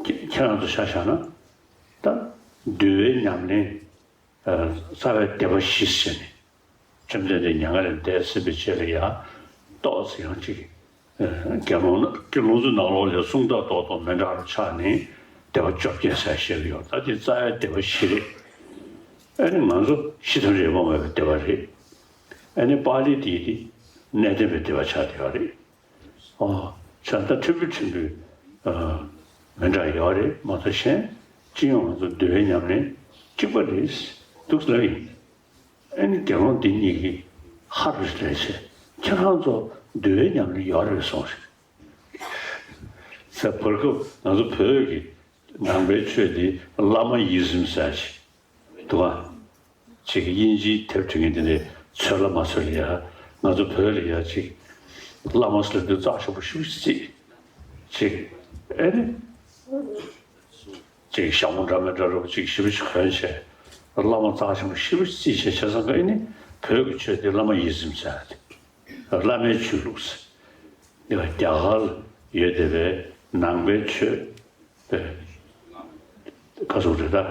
ཁྱེད་རང་ཚོ་ཆ་བཞག་ན་ད་འདུལ་བའི་ཉམས་ལེན། རྩ་བའི་སྡེ་པ་བཞི་ཟེར་ནས། བཅོམ་ལྡན་འདས་མྱ་ངན་ལས་འདས་ཟིན་པའི་རྗེས་ལ་ཡང་ཏོག་ཙམ་ཡང་ཅིག་དགེ་སློང་དགེ་སློང་ཚོའི་ནང་ལོགས་ལ་སུམ་རྟགས་རྡོག་རྡོག་མི་འདྲ་བ་ཆགས་ནས་སྡེ་པ་བཅོ་བརྒྱད་ཟེར་བཤད་ཀྱི་ཡོད། ད་དེ་རྩ་བའི་སྡེ་པ་བཞི་རེད། ཨ་ནི་ང་ཚོ་ཤི་དང་རེ་བ་མེད་པའི་སྡེ་པ་རེད། ཨ་ནི་པཱ་ལི་དེ་དེ་གནས་བརྟན་པའི་སྡེ་པ་ཆགས་བསྡད་པ་རེད། ཨོ། བྱས་ད་ཕྲན་བུ་ཕྲན་བུ་ཨ་མི་འདྲ་ཡོད་རེད་མ་གཏོགས་གཞན་སྤྱི་ཡོངས་ང་ཚོ་འདུལ་བའི་ཉམས་ལེན་གཅིག་པ་རེད་འདུག་ལབ་ཡིན། ཨ་ནི་དགེ་སློང་འདི་གཉིས་ཀྱིས་ཧ་རུ་ལས་བྱས་ཁྱེད་རང་ཚོ་འདུལ་བའི་ཉམས་ལེན་ཡོད་རེད་གསུངས་རེད། ཟེར་བར་སྐབས་ང་ཚོ་བོད་ཀྱི་ནང་པའི་ཆོས་འདི་བླ་མ་ཡིད་བཞིན་ཟེར་ཞིག་འདུག་ཨ། ཅིག་དབྱིན་ཇིའི་དེབ་བྲིས་མཁན་དེ་ནས་ཚོད་ལ་མ་ཚོད་ལ་ཡ། ང་ཚོ་བོད་ལ་ཡ་ཅིག་བླ་མ་ཟེར་དུས་རྩ་ཆེན་པོ་ཞེ་པོ་ཅིག་བརྩིས། ཅིག་ཨེ་ནི། ཅིག་ཞྭ་མོ་འདྲ་མི་འདྲ་རུ་ཅིག་ཞེ་པོ་ཅིག་གོན་བྱས། བླ་མ་རྩ་ཆེན་པོ་ཞེ་པོ་ཅིག་བརྩིས་བྱས་བྱས་ཙང་ཀ་ཨེ་ནི། བོད་ཀྱི་ཆོས་དེ་བླ་མ་ཡིད་བཞིན་ཟེར་ཏེ། བླ་མའི་ཆོས་ལུགས་ཟེར། རྒྱ་གར་ལ་ཡོད་བསྡད་པའི་ནང་པའི་ཆོས། ཁ་སོགས་རེད་ད།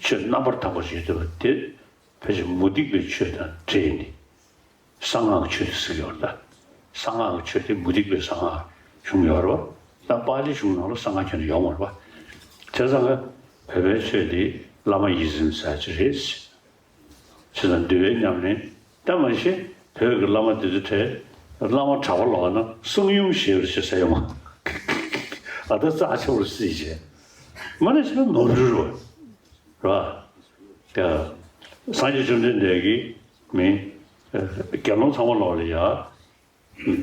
ཆོས་རྣམ་པར་དག་པ་ཞིག་ཡོད་བསྡད་པ་དེ་ཕལ་ཆེར་མུ་སྟེགས་པའི་ཆོས་དང་འདྲེས་ནས་གསང་སྔགས་ཀྱི་ཆོས་དེ་ཟེར་གྱི་ཡོད་རེད་ད། གསང་སྔགས་ཀྱི་ཆོས་དེ་མུ་སྟེགས་པའི་གསང་སྔགས་གཞུང་ཡོད་རེད་བ། ད་པཱ་ལིའི་གཞུང་ནང་ལ་གསང་སྔགས་ཁྱོན་ནས་ཡོད་མ་རེད་བ། བྱས་ཙང་ཀ་བོད་པའི་ཆོས་དེ་བླ་མ་ཡིད་བཞིན་ཟེར་ཅིག་རེད། བྱས་ཙང་འདུལ་བའི་ཉམས་ལེན་ད་མ་གཞི་བོད་ཀྱི་བླ་མ་དེ་ཚོ་གྲས་བླ་མ་གྲྭ་པ་ལོག་ན་གསུང་ཡུམ་ཞེས་པར་བྱེད་ས་ཡོང་བ། ཨ་ད་རྩ་ཆེ་བར་སྲིད་བྱས། མ་ནས་བྱས་ན་ནོར་འཁྲུལ་རེད་བ། རེད་བ། ཡ། སངས་རྒྱས་བཅོམ་ལྡན་འདས་ཀྱིས་མི་དགེ་སློང་ཚང་མ་ལོག་ལ་ཡ།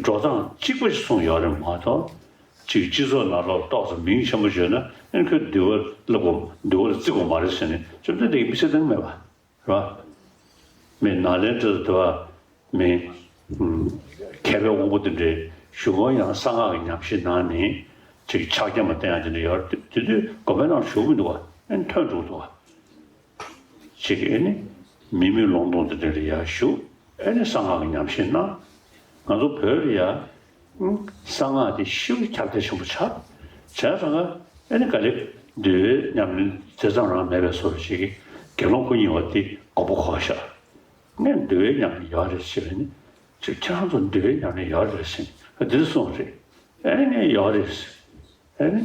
འགྲོ་སྟངས་གཅིག་པ་ཞིག་གསུངས་ཡོད་རེད་མ་གཏོགས། ཅིག་སྤྱི་ཚོགས་ནང་ལོགས་ཏོག་ཙམ་མིང་ཆེན་པོ་བརྗོད་ན་ཨེ་ཁོས་འདུལ་བ་བསླབ་དགོས་འདུལ་བ་ལ་བརྩི་དགོས་མ་རེད་ཟེར་ནས་བཅོམ་ལྡན་འདས་ཀྱིས་མི་ཚེ་གཏན་མེད་པ། རེད་བ། མི་ནཱ་ལེནྡྲ་དུ་བ་མི་མཁས་པའི་དབང་པོ་དེ་འདྲའི་གཞུང་གང་ཡང་གསང་སྔགས་ཀྱི་ཉམས་བཞེས་གནང་ནས་ཅིག་ཕྱག་རྒྱ་མ་བསྟན་ཡ་དེ་འདྲ་ཡོད་རེད། དེ་དུས་དགོན་པའི་ནང་བཞུགས་མི་འདུག་བ། ཨེ་ཐོན་འགྲོ་འདུག་བ། ཅིག་ཨེ་ནི་མི་མེད་ལུང་སྟོང་དེ་འདྲ་ལ་ཡར་བཞུགས། ཨེ་ནི་གསང་སྔགས་ཀྱི་ཉམས་བཞེས་གནང་། ང་ཚོ་བོད་ལ་ཡ་གསང་སྔགས་དེ་ཞེ་པོ་ཁྱབ་གདལ་ཆེན་པོ་ཆགས། བྱས་ཙང་ཨེ་ནི་ག་ལེ་འདུལ་བའི་ཉམས་ལེན་དེ་ཙམ་རང་མེད་པའི་བཟོ་འདྲ་ཞིག་གི་དགེ་སློང་སྐུ་ཉེ་བ་དེ་མགོ་པོ་འཁོར་ཤག་ངས་འདུལ་བའི་ཉམས་ལེན་ཡོད་རེད་ཟེར་བ་ནི་ཅིག་ཁྱེད་རང་ཚོ་འདུལ་བའི་ཉམས་ལེན་ཡོད་རེད་ཟེར་ནས་འདི་གསུངས་རེད། ཨེ་ནི་ངས་ཡོད་རེད་ཟེར། ཨེ་ནི།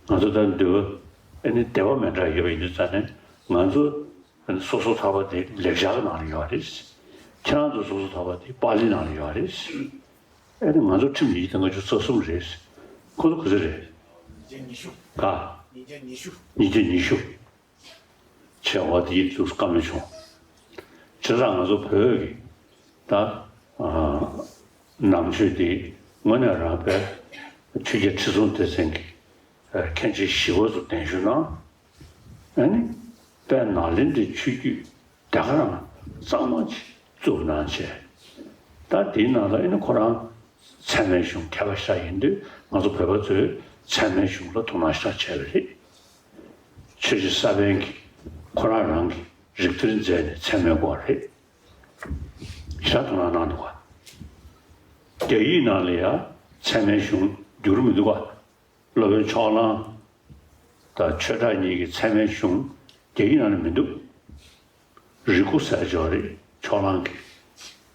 ང་ཚོ་ད་འདུལ་བ་ཨེ་ནི་སྡེ་པ་མི་འདྲ་ཡོད་པ་ཡིན་དུས་ཙང་ནས་ང་ཚོ་ཨེ་ནི་སོ་སོ་ཐོག་པ་དེ་ལེགས་སྦྱར་ནང་ལ་ཡོད་རེད། ཁྱེད་རང་ཚོ་སོ་སོ་ཐོག་པ་དེ་པཱ་ལི་ནང་ལ་ཡོད་རེད། ཨེ་ནི་ང་ཚོ་ཁྲིམས་ཉིས་བརྒྱ་དང་ལྔ་བཅུ་ཚེག་གསུམ་རེད། ཁོ་ཚོ་ག་ཚོད་རེད། ཉིས་བརྒྱ་ཉི་ཤུ། ག་ཉིས་བརྒྱ་ཉི་ཤུ། ཉིས་བརྒྱ་ཉི་ཤུ། བྱས་པ་དེ་ཡིད་དུ་བཀའ་མོལ་བྱུང་། བྱས་ཙང་ང་ཚོ་བོད་ཀྱི་ད་ནང་ཆོས་དེ་དངོས་གནས་རང་དཔེ་ཆོས་རྒྱལ་ཁྲི་སྲོང་ལྡེ་བཙན་གྱི་མཁན་ཆེན་བཞི་པ་ཚོ་གདན་ཞུ་གནང་། ཨ་ནི་དཔལ་ནཱ་ལེནྡྲའི་ཆོས་བརྒྱུད་དེ་ག་རང་གཙང་མ་ཅིག་བཙུགས་གནང་བྱས། ད་དེའི་ནང་ལ་ཨ་ནི་ཁོ་རང་ཚད་མའི་གཞུང་མཁས་པ་ཞིག་ཡིན་དུས་ང་ཚོ་བོད་པ་ཚོས་ཚད་མའི་གཞུང་ལ་དོ་སྣང་ཞེ་དྲག་བྱས་པ་རེད། ཆོས་རྗེ་ས་པཎ་གྱིས་ཁོ་རང་རང་གི་རིགས་གཏེར་མཛད་ནས་ཚད་མའི་སྐོར་རེད་ཞེ་དྲག་དོ་སྣང་གནང་འདུག་ག་རྒྱ་ཡིག་ནང་ལ་ཡང་ཚད་མའི་གཞུང་བསྒྱུར་མི་འདུག་ག་སློབ་དཔོན་ཕྱོགས་གླང་དང་ཆོས་གྲགས་གཉིས་ཀྱི་ཚད་མའི་གཞུང་རྒྱ་ཡིག་ནང་ལ་མི་འདུག་རི་ཀུ་ཟེར་ཅིག་ཡོད་རེད་ཕྱོགས་གླང་གི།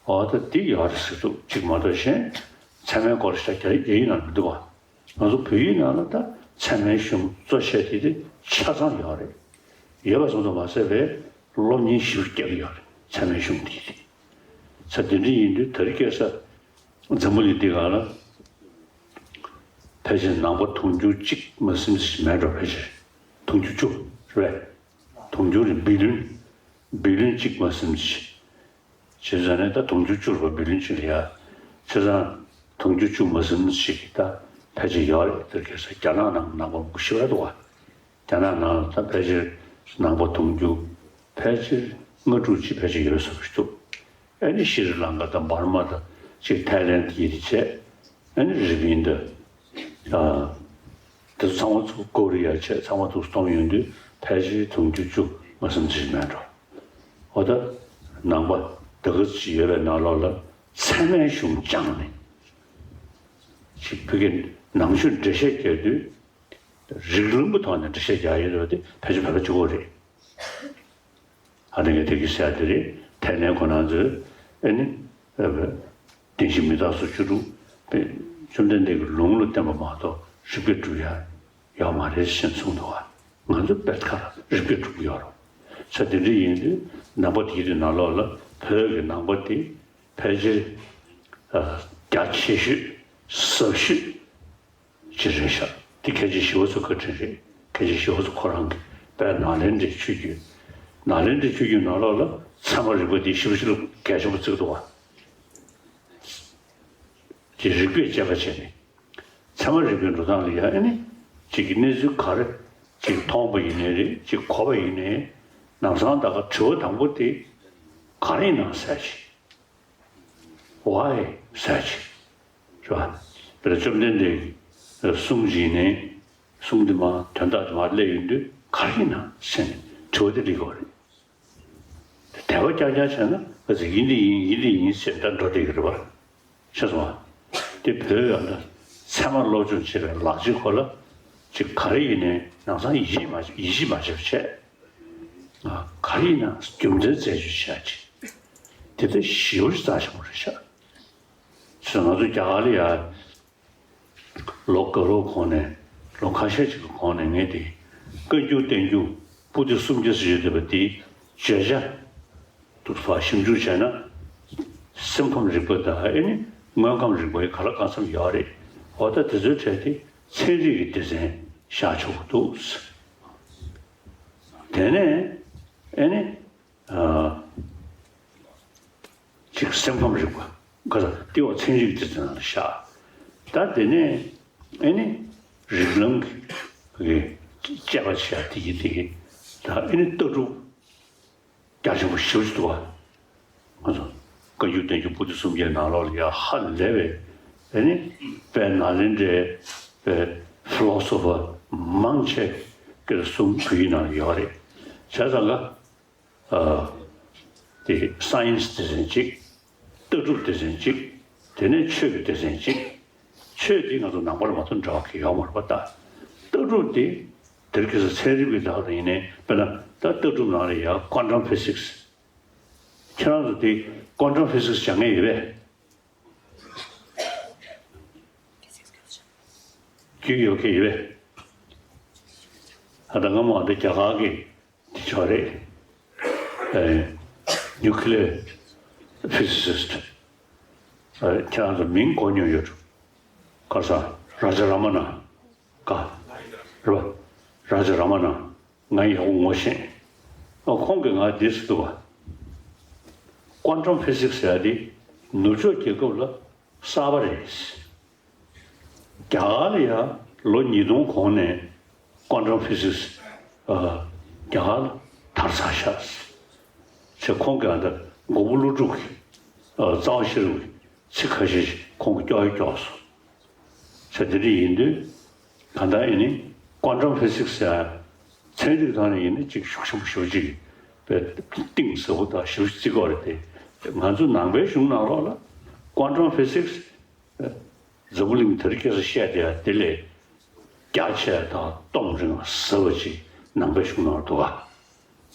འོ་ད་འདི་ཡོད་རེད་ཟེར་འདུག་ཅིག་མ་གཏོགས་གཞན་ཚད་མའི་སྐོར་ཞིག་རྒྱ་རྒྱ་ཡིག་ནང་ལ་མི་འདུག་ག་ང་ཚོ་བོད་ཡིག་ནང་ལ་ད་ཚད་མའི་གཞུང་གཙོ་ཆེ་དེ་དེ་ཆ་ཚང་ཡོད་རེད། ཡོད་པ་ཙམ་དུ་མ་ཟད་པའི་སློབ་གཉེར་ཞིབ་རྒྱག་གི་ཡོད་རེད་ཚད་མའི་གཞུང་དེ་དེ། ས་དེ་འདྲ་ཡིན་དུས་དེ་རིང་ཁ་སང་འཛམ་བུ་གླིང་འདི་སྒང་ལ་ཕལ་ཆེར་ནང་པ་དུང་ཕྱུར་གཅིག་མ་ཟིན་ཞིག་མེད་འགྲོ། ཕལ་ཆེར་དུང་ཕྱུར་བཅུ་རེད་པས། དུང་ཕྱུར་རེད་བི་ལིན། བི་ལིན་གཅིག་མ་ཟིན་ཞིག་བྱས་ཙང་ནས་ད་དུང་ཕྱུར་བཅུ་རེད་པ་བི་ལིན་གཅིག་ལ་ཡ། བྱས་ཙང་དུང་ཕྱུར་བཅུ་མ་ཟིན་ཞིག་ད་ཕལ་ཆེར་ཡོད་རེད། དེ་ག་ས་རྒྱ་ནག་ནང་ནང་པ་མང་པོ་ཞེ་དྲག་འདུག་ག་རྒྱ་ནག་ནང་ལ་ད་ཕལ་ཆེར་ནང་པ་དུང་ཕྱུར་ཕལ་ཆེར་ལྔ་དྲུག་ཅིག་ཕལ་ཆེར་ཡོད་བཟོ་འདྲ་འདུག་ཨ་ནི་ཤྲི་ལངྐ་དང་འབར་མ་དང་ཅིག་ཐའི་ལེན་དེ་ཡི་རིགས་བྱས། ཨ་ནི་རི་པིན་དང་། ཨ། དེ་ཚོ་ཚང་མ་ཚུར་ཀོ་རི་ཡ་བྱས་ཚང་མ་ཚུར་སྟོང་ཡོང་དུས་ཕལ་ཆེར་དུང་ཕྱུར་བཅུ་མ་ཟིན་ཅིག་མེད་འགྲོ། འོ་ད་ནང་པ་དེ་ག་ཅིག་ཡོད་པའི་ནང་ལོགས་ལ་ཚད་མའི་གཞུང་སྦྱངས་ནས་ཅིག་བོད་ཀྱི་ནང་ཆོས་འགྲེལ་བཤད་རྒྱག་དུས། རིགས་ལམ་གྱི་ཐོག་ནས་འགྲེལ་བཤད་རྒྱག་ཡོད་རེད་དེ་ཕལ་ཆེར་བོད་པ་གཅིག་པོ་རེད། ཨ་ནི་ངས་དེ་གི་ཟེར་ཡ་དེ་རེད། ཐའི་ལེན་ཁོ་རང་ཚོས་ཨ་ནི་བདེན་བཞི་མི་རྟག་སོགས་བཅུ་དྲུག་བཅོམ་ལྡན་འདས་ཀྱི་ལུང་ལ་བརྟེན་པ་མ་གཏོགས་རིགས་པས་སྒྲུབ་ཡ་ཡོད་མ་རེད་ཞེས་གསུངས་འདུག་ག་ང་ཚོ་དཔེ་ཁ་རིགས་པས་སྒྲུབ་ཀྱི་ཡོད་རེད། ས་དེ་འདྲ་ཡིན་དུས་ནང་པ་དེའི་དུས་ནང་ལོགས་ལ་བོད་ཀྱི་ནང་པ་དེ། ཕལ་ཆེར་རྒྱ་ཆེ་ཤོས་ ཟབ་ཤོས་ཅིག་རེད་ཤག་དེ་མཁན་ཆེན་ཞི་བ་འཚོ་བཀའ་དྲིན་རེད། མཁན་ཆེན་ཞི་བ་འཚོ་ཁོ་རང་གི་དཔལ་ནཱ་ལེནྡྲའི་ཆོས་བརྒྱུད། ནཱ་ལེནྡྲའི་ཆོས་བརྒྱུད་ནང་ལོགས་ལ་ཚད་མ་རིག་པ་འདི་ཞེ་པོ་ཅིག་ལ་གལ་ཆེན་པོ་བརྩི་གི་འདུག་བ། དེ་རིགས་པས་དཔྱད་པ་བྱས་ནས། ཚད་མ་རིག་པའི་འགྲོ་སྟངས་ལ་ཡང་ཨེ་ནི། གཅིག་གི་གནས་ཚུལ་ག་རེ་གཅིག་མཐོང་པ་ཡིན་ནའི་རེད། གཅིག་གོ་བ་ཡིན་ནའི། ལམ་སང་ད་ག་དྲི་བ་དང་པོ་དེ་ག་རེ་ཡིན་ནམ་ཟེར་ཅིག Why ཟེར་ཅིག་རེད་བ། དཔེར་ན་བཅོམ་ལྡན་འདས་ཀྱི་གསུང་ཡིན་ནའི། གསུང་དེ་མ་དོན་དག་དེ་མ་སླེབས་ཡོང་དུས་ག་རེ་ཡིན་ནམ་ཟེར་ནས་དྲི་བ་དེ་སླེབས་ཀྱི་ཡོད་རེད། དད་པ་རྐྱང་རྐྱང་བྱས་ན་ཨ་ཙི་ཡིན་འདི་ཡིན་ཡིན་འདི་ཡིན་ཟེར་ད་འགྲོ་བསྡད་ཀྱི་རེད་པ། ཤེས་སོང་ཨ། དེ་བོད་ཡང་ད་ཚད་མ་སློབ་སྦྱོང་བྱེད་པའི་ལག་ཆའི་སྐོར་ལ་ཅིག་ག་རེ་ཡིན་ནའི་ལམ་སང་ཡིད་ཆེས་མ་ཡིད་ཆེས་མ་བྱེད་པ་བྱས། ཨ་ག་རེ་ཡིན་ན་རྒྱུ་མཚན་རྩད་གཅོད་བྱས་ཅིག་དེ་ལྟར་ཞེ་པོ་ཅིག་རྩ་ཆེན་པོ་རེད་ཤག་ཅེས་ང་ཚོ་རྒྱ་གར་ལ་ཡ། ལོ་འགའ་ལོ་གོང་ནས། ལོ་ཁ་ཤས་ཅིག་གི་གོང་ནས་ངས་དེ་བཀའ་འགྱུར་བསྟན་འགྱུར་པོ་ཏི་སུམ་བརྒྱ་ཟེར་ཡོད་བསྡད་པ་དེའི་བརྗོད་བྱ་དུ་ཕར་ཞིབ་འཇུག་བྱས་ན། སེམས་ཁམས་རིག་པ་དང་ཨེ་ནི་དངོས་ཁམས་རིག་པའི་ག་ལ་གང་འཚམ་ཡོད་རེད། འོ་ད་དེ་ཚོའི་གྲས་དེ་ཚན་རིག་གི་སྡེ་ཚན་བཞག་ཆོག་གི་འདུག་དེ་ནས་ཨེ་ནི། ཅིག་སེམས་ཁམས་རིག་པ་ག་ས་ལྟེ་བ་ཚན་རིག་དེ་ཚོ་ནང་ལ་བཞག་ད་དེ་ནས་ཨེ་ནི་རིགས་ལམ་གྱི་དཔྱད་པ་བྱས་དེ་གི་དེ་གི་ད་ཨེ་ནི་ལྟ་གྲུབ་རྒྱ་ཆེན་པོ་ཞེ་པོ་ཅིག་འདུག་བ། ང་ཚོ་བཀའ་འགྱུར་བསྟན་འགྱུར་པོ་ཏི་སུམ་བརྒྱའི་ནང་ལོགས་ལ་ཡ་ཧ་ལས་པའི་ཨེ་ནི་དཔལ་ནཱ་ལེནྡྲའི་དཔེ་ཕི་ལོ་སོ་ཕར་མང་ཆེ་གི་གསུང་བོད་ཡིག་ནང་ལ་ཡོད་རེད། བྱས་ཙང་ག་དེ་སའེན་སི་སྡེ་ཚན་གཅིག་ལྟ་གྲུབ་སྡེ་ཚན་གཅིག་དེ་ནས་ཆོས་ཀྱི་སྡེ་ཚན་གཅིག་ཆོས་དེ་ང་ཚོ་ནང་པར་མ་གཏོགས་འབྲེལ་བ་གང་ཡང་ཡོད་མ་རེད་པ། ད་ལྟ་གྲུབ་དེ་དེར་གི་ས་ཚན་རིག་པའི་ལག་ཏུ་ཡིན་ནའི་དཔེར་ན་ད་ལྟ་གྲུབ་ནང་ལ་ཡ་ཀོན་ཊམ་ཕི་སིག་སི། ཁྱེད་རང་ཚོ་དེ་ཀོན་ཊམ་ཕི་སིག་སི་སྦྱང་མཁན་ཡོད་པས། རྒྱུས་ཡོད་མཁན་ཡོད་པས། ད་ལྟ་སྔ་མོ་འདི་རྒྱ་གར་གི་དེ་ཆོག་རེད། ཨེ། nuclear physicist། ཨེ། ཁྱེད་རང་ཚོ་མིང་གོ་མྱོང་ཡོད། ག་ས། ར་ཇ་ར་མ་ན། ག་རེད་པ། ར་ཇ་ར་མ་ན། ང་ཡག་པོ་ངོ་ཤེས། ཨ། ཁོང་གིས་ང་འདི་ཟེར་འདུག་བ། ཀོན་ཊམ་ཕི་སིག་སི་ཟེར་ཡ་དེ་ནུབ་ཕྱོགས་རྒྱལ་ཁབ་ལ་གསར་པ་རེད། རྒྱ་གར་ལ་ཡང་ལོ་ཉིས་སྟོང་གོང་ནས་ཀོན་ཊམ་ཕི་སིག་སི། ཨ། རྒྱ་གར་ལ་དར་ཚར་ཤག་ཅེས་ཁོང་གིས་ཨ་ད་མགོན་པོ་ཀླུ་སྒྲུབ་ཀྱི། ཨ། རྩ་བ་ཤེས་རབ་ཀྱི་ཚིག་ཁ་ཤས་ཤིག་ཁོང་གིས་སྐྱོར་ཡ་སྐྱོར་སོང་། ཅེས་དེ་འདྲ་ཡིན་དུས་གང་ལྟར་ཨེ་ནི་ཀོན་ཊམ་ཕི་སིག་སི་ཟེར་ཚན་རིག་ཐོག་ནས་ཡིན་ན་ཅིག་ཤུགས་ཆེན་པོ་ཞེ་པོ་ཅིག་པའི་གཏིང་ཟབ་པོ་དང་ཞེ་པོ་ཅིག་བརྩི་གི་ཡོད་རེད་དེ། ང་ཚོ་ནང་པའི་གཞུང་ནང་ལོགས་ལ་ཀོན་ཊམ་ཕི་སིག་སི། འཛམ་བུ་གླིང་དེ་རིང་ཁ་སང་བཤད་བསྡད་ཡ་དེ་ལས་རྒྱ་ཆེ་དང་སྟོབས་རིང་བ་ཟབ་པ་ཅིག་ནང་པའི་གཞུང་ནང་འདུག་ག་བྱས་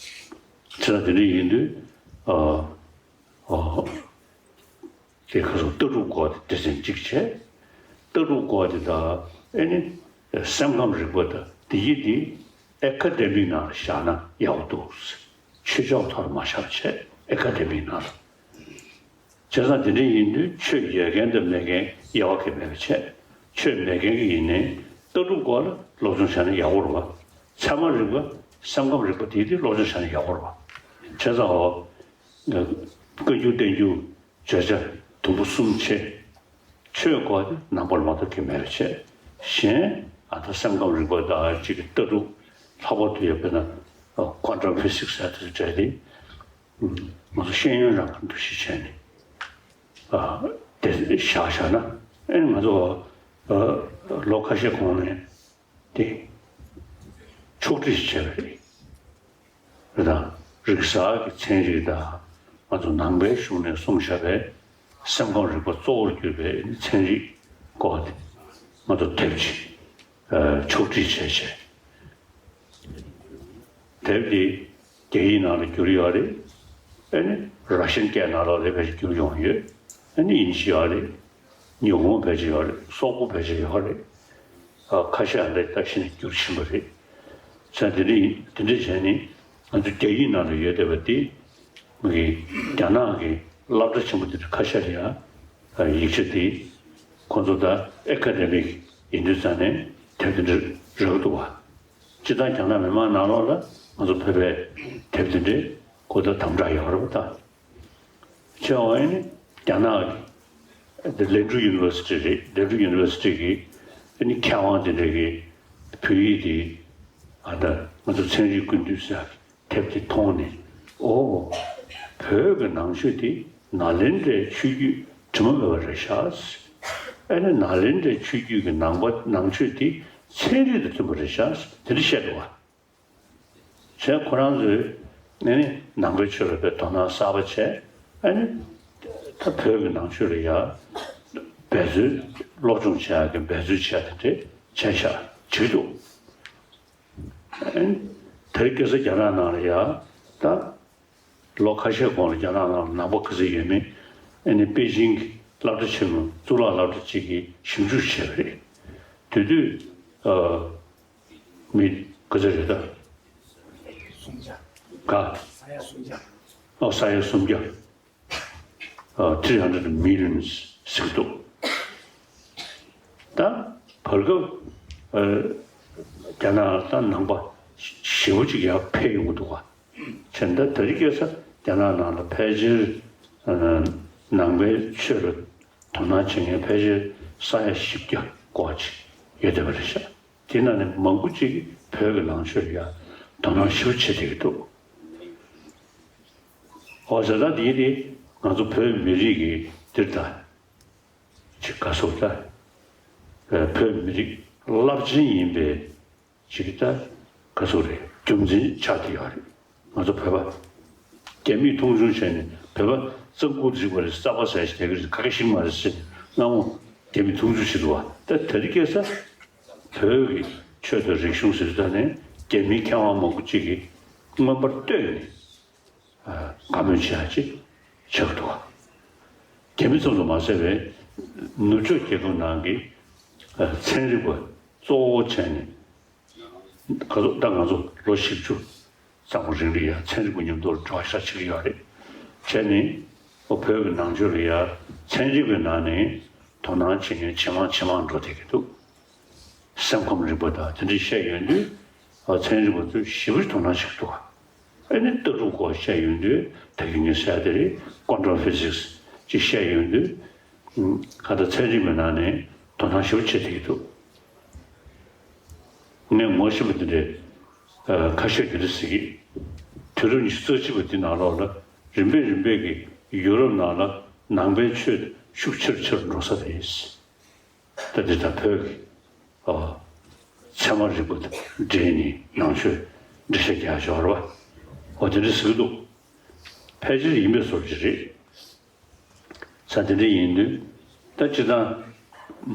ཙང་དེ་འདྲ་ཡིན་དུས། ཨ། ཨ། དེ་ཁ་སང་ལྟ་གྲུབ་སྐོར་དེ་སྡེ་ཚན་གཅིག་བྱས། ལྟ་གྲུབ་སྐོར་དེ་དང་ཨེ་ནི་སེམས་ཁམས་རིག་པ་དང་དེ་ཡི་དེ་ཨེ་ཀ་ཌེ་མིག་ནང་ལ་བཞག་ན་ཡག་པོ་འདུག་ཆོས་ཕྱོགས་ཐོག་ལ་མ་བཞག་བྱས་ཨེ་ཀ་ཌེ་མིག་ནང་ལ། བྱས་ཙང་དེ་འདྲ་ཡིན་དུས་ཆོས་ཡོད་མཁན་དང་མེད་མཁན་དབྱེ་བ་གང་ཡང་མེད་པ་བྱས། ཆོས་མེད་མཁན་གྱི་ཡིན་ནའི་ལྟ་གྲུབ་སྐོར་ལ་སློབ་སྦྱོང་བྱས་ན་ཡག་པོ་རེད་བ། ཚད་མ་རིག་པ། སེམས་ཁམས་རིག་པ་དེ་དེ་སློབ་སྦྱོང་བྱས་ན་ཡག་པོ་རེད་བ། བྱས་ཙང་འོ། བཀའ་འགྱུར་བསྟན་འགྱུར་བརྗོད་བྱ་དུམ་བུ་གསུམ་བྱས། ཆོས་སྐོར་དེ་ནང་པར་མ་གཏོགས་གང་ཡང་མེད་པ་བྱས། གཞན་ཨ་ད་སེམས་ཁམས་རིག་པ་དང་གཅིག་གི་ལྟ་གྲུབ་ལྷག་པར་དུ་ཡོད་པ་ན་ཀོན་ཊམ་ཕི་སིག་སི་ཟེར་དེ་འདྲ་དེ། ང་ཚོ་ཤེས་ཡོན་རང་གི་འདུ་ཤེས་བྱས་ནས། ཨ། དེ་བཞག་བཞག་ན་ཨེ་ང་ཚོ། ཨ། ལོ་ཁ་ཤས་གོང་ནས་དེ་ཕྱོགས་སྒྲིག་བྱས་པ་རེད། རེད་དང་། རིག་གསར་གྱི་ཚན་རིག་དང་ང་ཚོ་ནང་པའི་གཞུང་ནས་གསུངས་བཞག་པའི་སེམས་ཁམས་རིག་པ་གཙོ་བོར་གྱུར་པའི་ཚན་རིག་སྐོར་དེ་ང་ཚོ་དེབ་ཅིག་ཨ། ཕྱོགས་སྒྲིག་བྱས་བྱས། དེབ་འདི་རྒྱ་ཡིག་ནང་ལ་བསྒྱུར་ཡོད་རེད། ཨ་ནི་ར་ཤན་སྐད་ནང་ལོགས་ལ་ཕལ་ཆེར་བསྒྱུར་ཡོང་ཡོད། ཨ་ནི་དབྱིན་ཇི་ཡོད་རེད། ཉི་ཧོང་ཕལ་ཆེར་ཡོད་རེད། སོག་པོ་ཕལ་ཆེར་ཡོད་རེད། ཨ། ཁ་ཤས་ཨ་འདྲ་ད་གཞི་ནས་བསྒྱུར་ཕྱིན་པ་རེད། ས་དེ་འདྲ་ཡིན། དེ་འདྲ་བྱས་ནས་ང་ཚོ་རྒྱ་ཡིག་ནང་ལ་ཡོད་བསྡད་པ་དེ། མི་གི་རྒྱ་ནག་གི་སློབ་གྲྭ་ཆེན་པོ་དེ་འདྲ་ཁ་ཤས་ལ་ཡང་ཡིག་ཆ་དེ་ ཁོང་ཚོ་ད་ཨེ་ཀ་ཌེ་མིག་ཡིན་དུས་ཙང་ནས་དེབ་དེ་འདྲ་རག་འདུག་བ། སྤྱིར་བཏང་རྒྱ་ནག་མི་མང་ནང་ལོགས་ལ་ང་ཚོ་བོད་པའི་དེབ་དེ་འདྲའི་གོ་བརྡ་དམ་དྲག་ཡོད་རེད་པ་ད། བྱས་པ་ཡིན་ན་རྒྱ་ནག་གི་ལན་ཀྲུའུ་ཡུ་ནི་ཝར་སི་ཊི་རེད། ལན་ཀྲུའུ་ཡུ་ནི་ཝར་སི་ཊི་གི་ཨ་ནི་མཁས་དབང་དེ་འདྲ་གི་བོད་ཡིག་དེ་ཨ་ད་ང་ཚོ་ཚན་རིག་ཀུན་བཏུས་ཟེར་ཡག་གི་དེབ་དེ་མཐོང་ནས། ཨོ། བོད་ཀྱི་ནང་ཆོས་དེ་ནཱ་ལེནྡྲའི་ཆོས་བརྒྱུད་དྲི་མ་མེད་པ་རེད་ཤག། ཨ་ནི་ནཱ་ལེནྡྲའི་ཆོས་བརྒྱུད་ཀྱི་ནང་པ་ནང་ཆོས་དེ་ཚན་རིག་དང་མཐུན་པ་རེད་ཤག། དེ་འདྲ་བཤད་འདུག་བ། བྱས་ཁོ་རང་ཚོས་ཨ་ནི་ནང་པའི་ཆོས་ལ་དཔེ་དོ་སྣང་གསར་པ་བྱས། ཨ་ནི་ད་བོད་ཀྱི་ནང་ཆོས་ལ་ཡ་འབད་རྩོལ་སློབ་སྦྱོང་བྱེད་ཡག་གི་འབད་རྩོལ་བྱས་དེ་འདྲ་བྱས་ཤག་བྱེད་འདུག། ཨ་ནི་དེ་རིང་ཁ་སང་རྒྱ་ནག་ནང་ལ་ཡ་ད་ལོ་ཁ་ཤས་གོང་ལ་རྒྱ་ནག་ནང་ལ་ནང་པ་ག་ཚོད་ཡོད་མེད། ཨ་ནི་པེ་ཅིང་གི་སློབ་གྲྭ་ཆེན་མོ་གཙུག་ལག་སློབ་གྲྭ་གཅིག་གིས་ཞིབ་འཇུག་བྱས་པ་རེད། དེ་དུས་ཨ་མི་ག་ཚོད་རེད་ད། སུམ་བརྒྱ། ག་ས་ཡ་སུམ་བརྒྱ། ཨོ་ས་ཡ་སུམ་བརྒྱ། ཨ་three hundred millions ཟེར་གྱི་འདུག། ད་བར་སྐབས་ཨ་རྒྱ་ནག་ད་ནང་པ་ཞེ་པོ་ཅིག་ཡར་འཕེལ་ཡོང་གི་འདུག་བ། བྱས་ན་ད་དེ་རིང་ཁ་སང་རྒྱ་ནག་ནང་ལ་ཕལ་ཆེར་ཨ་ནང་པའི་ཆོས་ལ་དོ་སྣང་བྱེད་མཁན་ཕལ་ཆེར་ས་ཡ་བཞི་བརྒྱ་སྐོར་ཅིག་ཡོད་བསྡད་པ་རེད་ཤག། དེ་ནང་ནས་མང་པོ་ཅིག་གིས་བོད་ཀྱི་ནང་ཆོས་ལ་ཡང་དོ་སྣང་ཞེ་པོ་བྱེད་བསྡད་ཀྱི་འདུག། འོ་བྱས་ཙང་དེ་དེ་ང་ཚོ་བོད་མི་རིགས་ཀྱི་འདིར་ད་ཅིག་ག་སོགས་ད་བོད་མི་རིགས་རླབས་ཆེན་ཡིན་པའི་ཅིག་ད་ག་སོགས་རེད། རྒྱུ་མཚན་ཆགས་བསྡད་ཡོད་རེད། ང་ཚོ་བོད་པ་རྒྱ་མིས་མཐོང་ཆུང་བྱས་ནས་བོད་པ་རྩྭ་ཁུ་འཛིན་པ་རེད། རྩྭ་པ་ཟ་ཞིག་བསྡད་ཀྱི་རེད། ཁ་ཁ་ཤིག་མ་རེད་ཟེར་སྔ་མོ་རྒྱ་མིས་མཐོང་ཆུང་བྱེད་འདུག་བ། ད་ད་རེས་ཁ་སང་བོད་ཀྱི་ཆོས་དང་རིག་གཞུང་ཟེར་དུས་ད་ནས་རྒྱ་མིའི་མཁས་དབང་མང་པོ་ཅིག་གིས་མངོན་པར་བསྟོད་ནས་དགའ་མོས་བྱེད་ཡག་ཅིག་ཆགས་འདུག་བ། རྒྱ་མི་ཙམ་དུ་མ་ཟད་པའི་ནུབ་ཕྱོགས་རྒྱལ་ཁབ་ནང་གི་ཚན་རིག་པ་གཙོ་བོ་བྱས་ནས་ག་ཚོད་ད་ང་ཚོ་ལོ་བཞི་བཅུ་ཙམ་རིང་ལ་ཡ་ཚན་རིག་པ་མཉམ་དུ་འབྲེལ་བ་ཞེ་དྲག་བྱེད་ཀྱི་ཡོད་རེད། བྱས་ནས་ཨོ་བོད་ཀྱི་ནང་ཆོས་ལ་ཡ་ཚན་རིག་པའི་ནང་ནས་དོ་སྣང་བྱེད་མཁན་ཇེ་མང་ཇེ་མང་འགྲོ་བསྡད་ཀྱི་འདུག། སེམས་ཁམས་རིག་པ་དང་དེ་འདྲ་བཤད་ཡོང་དུས་ཨ་ཚན་རིག་པ་ཚོས་ཞེ་པོ་དོ་སྣང་བྱེད་ཀྱི་འདུག། ཨ་ནི་ལྟ་གྲུབ་སྐོར་བཤད་ཡོང་དུས་ད་གིན་ངས་ཟེར་དེ་རེད། ཀོན་ཊམ་ཕི་ཟིག་སི་ཅིག་བཤད་ཡོང་དུས་ཨ་ད་ཚན་རིག་པའི་ནང་ནས་དོ་སྣང་ཞེ་པོ་བྱེད་བསྡད་ཀྱི་འདུག། ངས་ངོ་ཤེས་པ་དེ་འདྲས་ཨ་ཁ་ཤས་དེ་འདྲ་ཟེར་གྱི། དུས་རབས་ཉི་ཤུ་རྩ་གཅིག་པ་འདི་ནང་ལོགས་ལ་རིམ་པས་རིམ་པས་ཀྱིས་ཡུ་རོབ་ནང་ལ་ནང་པའི་ཆོས་ཤུགས་ཆེ་རུ་ཆེ་རུ་འགྲོ་ས་རེད། ད་འདི་ད་བོད་ཀྱི་ཨ་ཚད་མ་རིག་པ་དང་འབྲེལ་ནས་ནང་ཆོས་འགྲེལ་བཤད་རྒྱག་ཆོག་རེད་བ། འོ་དེ་འདྲ་ཟེར་གྱི་འདུག། ཕལ་ཆེར་ཡིན་པའི་བཟོ་འདྲ་རེད། ས་དེ་འདྲ་ཡིན་དུས་ད་སྤྱིར་བཏང་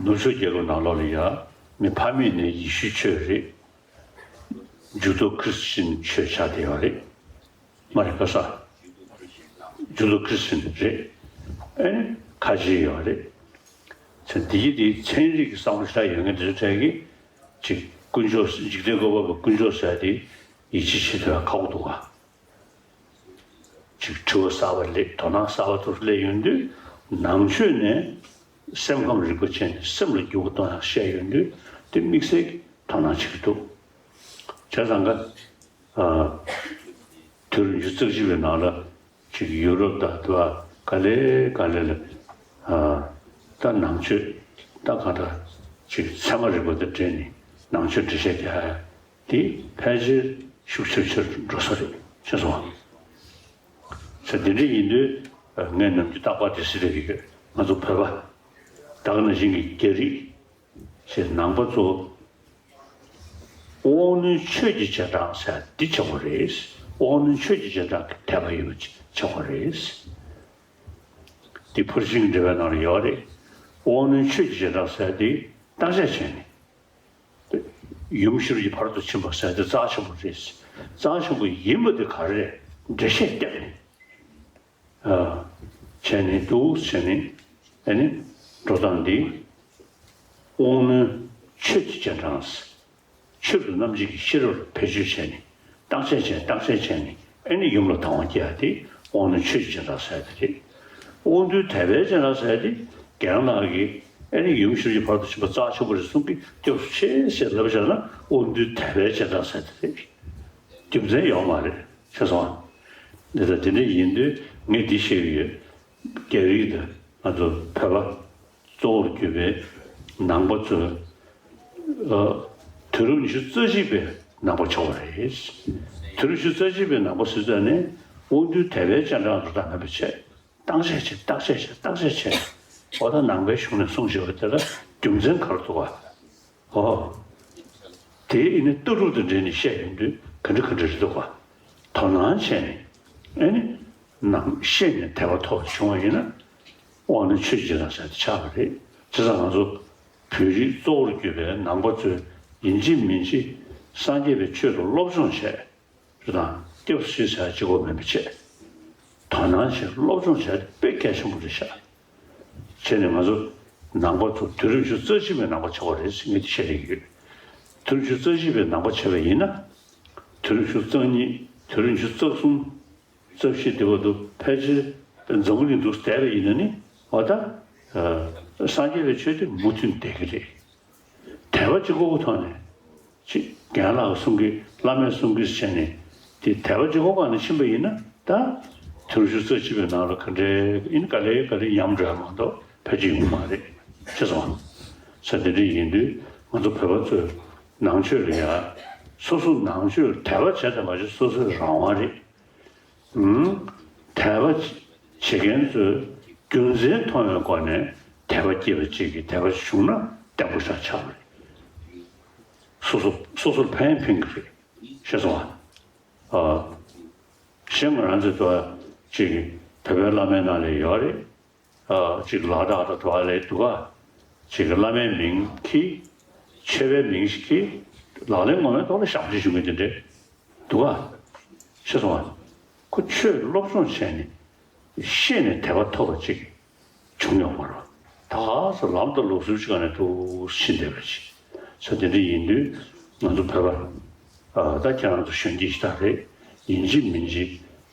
ནུབ་ཕྱོགས་རྒྱལ་ཁབ་ནང་ལོགས་ལ་ཡ་མི་ཕ་མེས་ནས་ཡེ་ཤུའི་ཆོས་རེད། ཇུ་ཏོ་ཁྲི་སི་ཅན་ཆོས་ཆགས་བསྡད་ཡོད་རེད། མ་རེད་པ་ས། ཇུ་ཏོ་ཁྲི་སི་ཅན་རེད། ཨེ་ནི་ཁ་ཆེ་ཡོད་རེད། ཚེ་འདི་ཡི་དེ་ཚན་རིག་གི་བསམ་བློ་ཞེ་དྲག་ཡོད་མཁན་དེ་ཚོ་གྲས་ཀྱིས་ཅིག་དཀོན་མཆོག་འཇིག་རྟེན་བཀོད་པ་པོ་དཀོན་མཆོག་ཟེར་དེ་ཡིད་ཆེས་བྱེད་ཐུབ་ཡ་ཁག་པོ་འདུག་ག། ཅིག་དྲི་བ་གསར་པ་སླེབས། དོ་སྣང་གསར་པ་ཚོ་སླེབས་ཡོང་དུས་ནང་ཆོས་ནས་སེམས་ཁམས་རིག་པ་བྱས་ནས་སེམས་ལ་འགྱུར་བ་གཏོང་ཡག་བཤད་ཡོང་དུས་དེ་དམིགས་བསལ་གྱི་དོ་སྣང་བྱེད་ཀྱི་འདུག། བྱས་ཙང་ཀ་ཨ་དུས་རབས་ཉི་ཤུ་རྩ་གཅིག་པའི་ནང་ལ་ཅིག་ཡུ་རོབ་དང་དུ་བ་ག་ལེ་ག་ལེ་ལ་ཨ་ད་ནང་ཆོས་ད་གང་ལྟར་ཅིག་ཚད་མ་རིག་པ་དང་འབྲེལ་ནས་ནང་ཆོས་འགྲེལ་བཤད་རྒྱག་ཡ། དེ་ཕལ་ཆེར་ཤུགས་ཆེར་ཆེར་འགྲོ་ས་རེད། ཤེས་སོང་ང་། དེ་འདྲ་ཡིན་དུས་ངས་ནམ་རྒྱུན་རྟག་པར་དེ་ཟེར་གྱི་ཡོད། ང་ཚོ་བོད་པ་ད་ག་ནང་བཞིན་གྱི་རྒྱ་རིགས་ཞེས་ནང་པ་ཚོ་དབང་རྣོན་ཆོས་ཀྱི་རྗེས་འབྲང་ཟེར་འདི་ཆགས་པ་རེད། དབང་རྣོན་ཆོས་ཀྱི་རྗེས་འབྲང་གི་དད་པ་ཡོད་པ་ཆགས་པ་རེད། འདི་ཕར་ཕྱིན་འགྲེལ་པའི་ནང་ལ་ཡོད་རེད། དབང་རྣོན་ཆོས་ཀྱི་རྗེས་འབྲང་ཟེར་འདི་བརྟག་དཔྱད་བྱས་ནས། ཡུམ་ཤེས་རབ་ཀྱི་ཕ་རོལ་ཏུ་ཕྱིན་པ་ཟེར་དེ་རྩ་ཆེན་པོ་རེད། རྩ་ཆེན་པོ་ཡིན་པ་དེ་ག་རེ་རེད། འགྲེལ་བཤད་བརྒྱབ་ནས་ཨ་བྱས་ནས་འདུག་བྱས་ནས་ཨ་ནི་འགྲོ་སྟངས་འདི་དབང་རྣོན་ཆོས་ཀྱི་རྗེས་འབྲང་། ཆོས་སུ་རྣམ་འབྱེད་ཀྱི་ཤེས་རབ་བེད་སྤྱོད་བྱས་ནས་བརྟག་དཔྱད་བྱས་བརྟག་དཔྱད་བྱས་ནས་ཨ་ནི་ཡུམ་ལ་དད་པ་སྐྱེ་ཡ་དེ་དབང་རྣོན་ཆོས་ཀྱི་རྗེས་འབྲང་ཟེར་དེ་རེད། དབང་རྣོན་དད་པའི་རྗེས་འབྲང་ཟེར་དེ་རྒན་ལགས་ཀྱིས་ ཨེ་ནི་ཡུམ་ཞབས་ཀྱི་བར་དུ་ཕྱིན་པ་རྩ་ཆེན་པོ་རེད་གསུང་གི། སྐྱབས་སུ་མཆི་ཞེས་ལབ་བྱས་ན་དབང་རྟུལ་དད་པའི་སྤྱན་དྲངས་ཟེར་དེ་རེད། རྒྱུ་མཚན་ཡོད་མ་རེད། ཤེས་སོང་ཨ། འདི་ལྟར་དེ་འདྲ་ཡིན་དུས་ངས་འདི་བཤད་ཀྱི་ཡོད། རྒྱ་རིགས་དང་ང་ཚོ་བོད་པ་གཙོ་བོར་གྱུར་པའི་ནང་པ་ཚོས་ཨ། དུས་རབས་ཉི་ཤུ་རྩ་གཅིག་པའི་ནང་པ་ཆགས་པ་རེད། དུས་རབས་ཉི་ཤུ་རྩ་གཅིག་པའི་ནང་པ་ཟེར་ཙང་ནས་དབང་རྟུལ་དད་པའི་སྤྱན་དྲངས་དུ་བཏང་མེད་པ་བྱས། བརྟག་དཔྱད་བྱས། བརྟག་དཔྱད་བྱས། བརྟག་དཔྱད་བྱས། འོ་ད་ནང་པའི་གཞུང་ནས་གསུངས་བཞག་པ་དེ་ལ་རྒྱུ་མཚན་ག་རེ་འདུག་ག། ཨོ། དེ་ཨེ་ནི་ལྟ་གྲུབ་དང་འབྲེལ་ནས་བཤད་ཡོང་དུས་ག་འདྲ་ག་འདྲ་རེད་འདུག་ག། དོ་སྣང་བྱས་ནས་ཨེ་ནི་ནང་བཤད་ནས་དད་པ་ཐོབ་པ་བྱུང་བ་ཡིན་ན་དབང་ནི་ཆོས་ཀྱི་རང་ཟེར་དེ་ཆགས་པ་རེད། བྱས་ཙང་ང་ཚོ་བོད་རིགས་གཙོ་བོར་གྱུར་པའི་ནང་པ་ཚོས་ཡིན་གཅིག་མིན་གཅིག་སངས་རྒྱས་པའི་ཆོས་ལ་སློབ་སྦྱོང་བྱས། རེད་དང་སྐྱབས་སུ་མཆི་ཟེར་གཅིག་པོ་མིན་པ་བྱས། དོ་སྣང་བྱས། སློབ་སྦྱོང་བྱས་ཏེ་དཔེ་གལ་ཆེན་པོ་རེད་ཤག། བྱས་ནས་ང་ཚོ་ནང་པ་ཚོ་དུས་རབས་ཉི་ཤུ་རྩ་གཅིག་པའི་ནང་པ་ཆགས་པ་རེད་ཟེར་ངས་དེ་བཤད་ཀྱི་ཡོད། དུས་རབས་ཉི་ཤུ་རྩ་གཅིག་པའི་ནང་པ་བྱས་པ་ཡིན་ན། དུས་རབས་ཉི་ཤུ་རྩ་གཉིས། དུས་རབས་ཉི་ཤུ་རྩ་གསུམ། རྩ་བཞི་དེ་བར་དུ་ཕལ་ཆེར་འཛམ་བུ་གླིང་འདུག་བསྡད་པ་ཡིན་ན་ནི་འོ་ད། ཨ། སངས་རྒྱས་པའི་ཆོས་དེ་མུ་མཐུད་བསྡད་ཀྱི་རེད། དད་པ་གཅིག་པོའི་ཐོག་ནས་ཅིག་རྒན་ལགས་གསུང་གི། བླ་མས་གསུང་གི་བྱས་ནས་དེ་དད་པ་གཅིག་པོ་སྒང་ནས་ཕྱིན་པ་ཡིན་ན་ད་དུས་རབས་ཉི་ཤུ་རྩ་གཅིག་པའི་ནང་ལ་ག་འདྲའི་ཡིན་ག་ལེ་ག་ལེ་ཉམས་འགྲོ་ཡ་མ་གཏོགས་ཕལ་ཆེར་ཡོང་གི་མ་རེད། ཤེས་སོང་ཨ། ས་དེ་འདྲ་ཡིན་དུས་ང་ཚོ་བོད་པ་ཚོས་ནང་ཆོས་ལ་ཡ་སོ་སོ་ནང་ཆོས་དད་པ་བྱས་དང་མ་བྱས་སོ་སོའི་རང་དབང་རེད། ཨང་། དད་པ་བྱེད་མཁན་ཚོས་རྒྱུ་མཚན་མཐོང་བའི་སྒོ་ནས་དད་པ་སྐྱེས་པ་གཅིག་གིས་དད་པ་བྱུང་ན་བརྟན་པོ་ཞིག་ཆགས་པ་རེད། སོ་སོ་སོ་སོར་ཕན་ཕན་གྱི་རེད། ཤེས་སོང་ཨ། ཨ། གཞན་ང་རང་ཚོའི་དུ་བ་གཅིག་བོད་པའི་བླ་མའི་ནང་ལ་ཡོད་རེད། ཨ། གཅིག་ལག་བརྡ་དང་དུ་བ་ལས་འདུག་ག། གཅིག་གི་བླ་མའི་མིང་གིས་ཆོས་པའི་མིང་ཞིག་གིས་ལག་ལེན་ངོ་མའི་ཐོག་ལ་ཞབས་ཕྱི་ཞུ་མཁན་དེ་འདྲས་འདུག་ག། ཤེས་སོང་ཨ། ཁོ་ཆོས་སློབ་སྦྱོང་བྱས་ནས་ཤེས་ནས་དད་པ་ཐོབ་པ་ཅིག་བྱུང་ཡོང་བ་རེད། ད་ག་ས་ལམ་དང་ལུགས་སྲོལ་ཅིག་ནས་འདུག་ཕྱིན་བསྡད་པ་ཅིག་ས་དེ་འདྲ་ཡིན་དུས་ང་ཚོ་བོད་པ་ཨ་ད་ཁྱེད་རང་ཚོ་གཞོན་སྐྱེས་ཤིག་ད་རེད། ཡིན་གཅིག་མིན་གཅིག་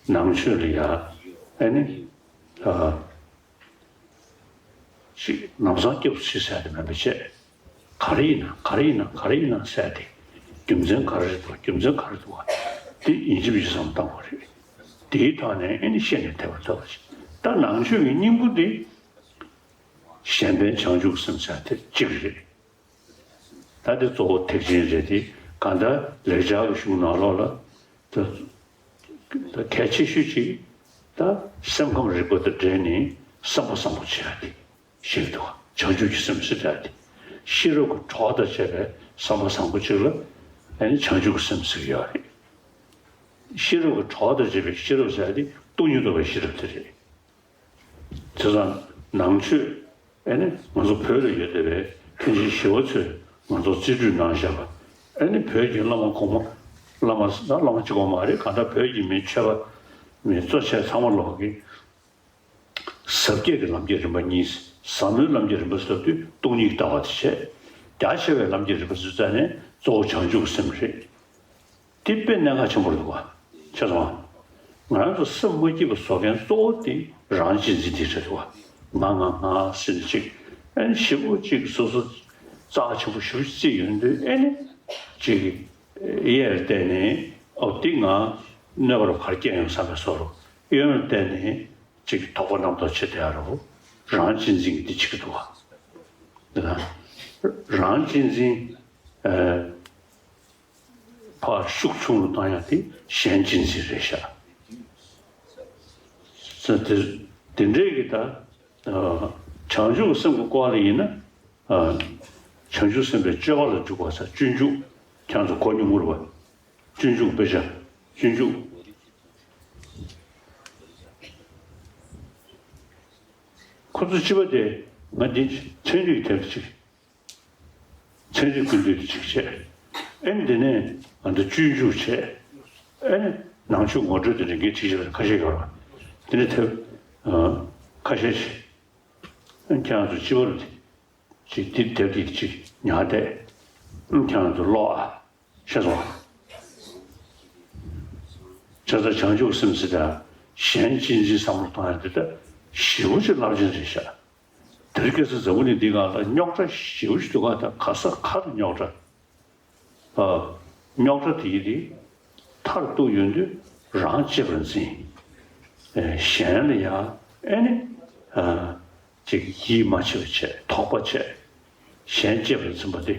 ནང་ཆོས་ལ་ཡ་ཨ་ནི་ཨ། ཅིག་ལམ་སང་སྐྱབས་སུ་མཆི་ཟེར་ཡ་དེ་མིན་པ་བྱས། ག་རེ་ཡིན་ན་ག་རེ་ཡིན་ན་ག་རེ་ཡིན་ན་ཟེར་ཡ་དེ་རྒྱུ་མཚན་ག་རེ་རེད་འདུག་རྒྱུ་མཚན་ག་རེ་འདུག་བ་དེ་ཡིན་གཅིག་མིན་གཅིག་བསམ་བློ་བཏང་དགོས་རེད། དེའི་ཐོག་ནས་ཨེ་ནི་ཤེས་ནས་དད་པ་ཐོབ་པ་བྱས། ད་ནང་ཆོས་ཀྱི་སྙིང་པོ་དེ་གཞན་ཕན་བྱང་ཆུབ་སེམས་ཟེར་ཡ་དེ་གཅིག་རེད། ད་དེ་གཙོ་བོ་ཐེག་ཆེན་རེད་དེ། གང་ལྟར་ལེགས་སྦྱར་གྱི་གཞུང་ནང་ལོགས་ལ་ད་ད་གལ་ཆེ་ཤོས་ཅིག་ད་སེམས་ཁམས་རིག་པ་དང་འབྲེལ་ནས་བསམ་པ་བཟང་པོ་བྱེད་ཡ་དེ་ཞིག་འདུག་བྱང་ཆུབ་ཀྱི་སེམས་ཟེར་ཡ་དེ། ཤེས་རབ་ཀྱི་གྲོགས་དང་བཅས་པའི་བསམ་པ་བཟང་པོ་ཅིག་ལ་ཨ་ནི་བྱང་ཆུབ་ཀྱི་སེམས་ཟེར་གྱི་ཡོད་རེད། ཤེས་རབ་ཀྱི་གྲོགས་དང་བཅས་པའི་ཤེས་རབ་ཟེར་ཡ་དེ་སྟོང་ཉིད་རྟོགས་པའི་ཤེས་རབ་དེ་རེད། བྱས་ཙང་ནང་ཆོས་ཨེ་ནི་ང་ཚོ་བོད་ལ་ཡོད་བསྡད་པའི་མཁན་ཆེན་ཞི་བ་འཚོས་ང་ཚོར་རྩིས་སྤྲོད་གནང་བཞག་པ། ཨེ་ནི་བོད་ཀྱི་བླ་མ་གོང་མ། བླ་མ་ཟེར་ན་བླ་མ་གཅིག་པོ་མ་རེད། གང་ལྟར་བོད་ཀྱི་མི་ཆོས་པ་མི་གཙོ་ཆེ་ཚང་མ་ལོག་གིས་ཟབ་རྒྱས་ཀྱི་ལམ་གྱི་རིམ་པ་གཉིས། ཟབ་མོའི་ལམ་གྱི་རིམ་པ་ཟེར་དུས་སྟོང་ཉིད་ཀྱི་ལྟ་བ་དེ་བྱས། རྒྱ་ཆེ་བའི་ལམ་གྱི་རིམ་པ་ཟེར་ཙང་ནས་གཙོ་བོ་བྱང་ཆུབ་ཀྱི་སེམས་རེད། དེ་དཔེ་གནད་འགག་ཆེན་པོ་རེད་འདུག་བ། ཤེས་སོང་ང་། ང་རང་ཚོ་སེམས་མ་སྐྱིད་པ་བཟོ་མཁན་གཙོ་བོ་དེ་རང་གཅེས་འཛིན་དེ་རེད་འདུག་བ། ང་ང་ང་ཟེར་ནས་ཅིག་ཨེ་ནི་ཞེ་པོ་ཅིག་སོ་སོ་རྩ་ཆེན་པོ་ཞེ་པོ་ཅིག་བརྩིས་ཡོང་དུས་ཨེ་ནི་ཅིག་གཡས་ལ་བལྟས་ནས་ཨོ་དེ་ང་གནོད་པ་རུ་ག་རེ་སྐྱེལ་ཡོང་བསམ་པའི་བཟོ་འདྲ། གཡོན་ལ་བལྟས་ནས་ཅིག་དོགས་པ་རྣམ་རྟོག་ཆེ་དེ་ཨ་རོ། རང་གཅེས་འཛིན་གྱི་འདི་བྱེད་ཀྱི་འདུག་བ། འདི་ལ་རང་གཅེས་འཛིན་ཨ། ཕར་ཤུགས་ཆུང་རུ་བཏང་ཡ་དེ་གཞན་གཅེས་འཛིན་རེད་ཤག། ས་དེ་དེ་འདྲས་ཀྱི་ད་ཨ། བྱང་ཆུབ་སེམས་ཀྱི་སྐོར་ལ་ཡིན་ན་ཨ། བྱང་ཆུབ་སེམས་དཔའི་སྤྱོད་པ་ལ་འཇུག་པ་ས་སྤྱོད་འཇུག་ཁྱེད་ཚོ་གོ་མྱོང་མྱོང་རེད་པ། སྤྱོད་འཇུག་དཔེ་ཆ་སྤྱོད་འཇུག་ཁོ་ཚོ་སྤྱི་པ་དེ་ང་འདི་ཚན་རིག་དེབ་ཅིག་ཚན་རིག་ཀུན་བཏུས་དེ་གཅིག་བྱས། ཨེ་འདི་ནས་ང་ཚོ་སྤྱོད་འཇུག་བྱས། ཨེ་ནི་ནང་ཆོས་ངོ་སྤྲོད་དེ་འདྲ་ངས་བྲིས་བཞག་པ་ཁ་ཤས་ཡོད་རེད། དེ་ནས་དེབ་ཁ་ཤས་ཤིག་ཨེ་ཁྱེད་རང་ཚོ་སྤྱི་པར་དེ་ཅིག་དེ་དེབ་དེ་ཅིག་ཉར་བསྡད། ཨེ་ཁྱེད་རང་ཚོ་ཀློག་ཨ། ཤེས་སོང་ཨ། བྱས་ཙང་བྱང་ཆུབ་སེམས་ཟེར་དང་གཞན་གཅེས་འཛིན་བསམ་བློ་གཏོང་ཡ་དེ་ད་ཞེ་པོ་ཅིག་རླབས་ཆེན་རེད་ཤག་དེ་རིང་ཁ་སང་འཛམ་བུ་གླིང་འདི་སྒང་ལ་རྙོག་དྲ་ཞེ་པོ་ཞིག་འདུག་ག་ད་ག་ས་ག་ཏུ་རྙོག་དྲ། ཨ། རྙོག་དྲ་དེ་ཡི་དེ་མཐར་གཏུགས་ཡོང་དུས་རང་གཅེས་པར་འཛིན། ཨེ། གཞན་ལ་ཡང་ཨེ་ནི། ཨ། ཅིག་ཡིད་མ་ཆེས་པ་བྱས། དོགས་པ་བྱས། གཞན་གཅེས་པར་འཛིན་པ་དེ་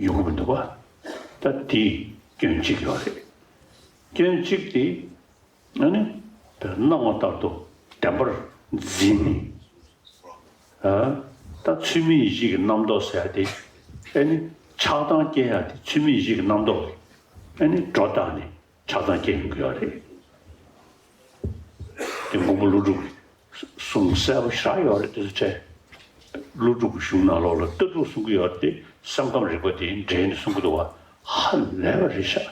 ཡོང་གི་མི་འདུག་པ། ད་དེ་སྐྱོན་གཅིག་ཡོད་རེད། སྐྱོན་གཅིག་དེ་ཨ་ནི་སྣང་བ་ལྟར་དུ་བདེན་པར་འཛིན་ནས། ཨ། ད་ཚུལ་མིན་ཡིད་བྱེད་ཀྱི་རྣམ་རྟོག་ཟེར་ཡ་དེ་ཨ་ནི་ཆགས་སྡང་སྐྱེ་ཡ་དེ་ཚུལ་མིན་ཡིད་བྱེད་ཀྱི་རྣམ་རྟོག་གིས་ཨ་ནི་སྒྲོ་བཏགས་ནས་ཆགས་སྡང་སྐྱེ་ཡོང་གི་ཡོད་རེད། དེ་མགོན་པོ་ཀླུ་སྒྲུབ་ཀྱི་གསུང་གསལ་པོ་ཞེ་དྲག་ཡོད་རེད། དེ་ཚོ་ཁྲིད། ཀླུ་སྒྲུབ་ཀྱི་གཞུང་ནང་ལོགས་ལ་ལྟ་གྲུབ་གསུང་གི་ཡོད་རེད་དེ། སེམས་ཁམས་རིག་པ་དེ་འགྲེལ་ནས་གསུང་གི་འདུག་པ། ཧ་ལས་པ་རེད་ཤག་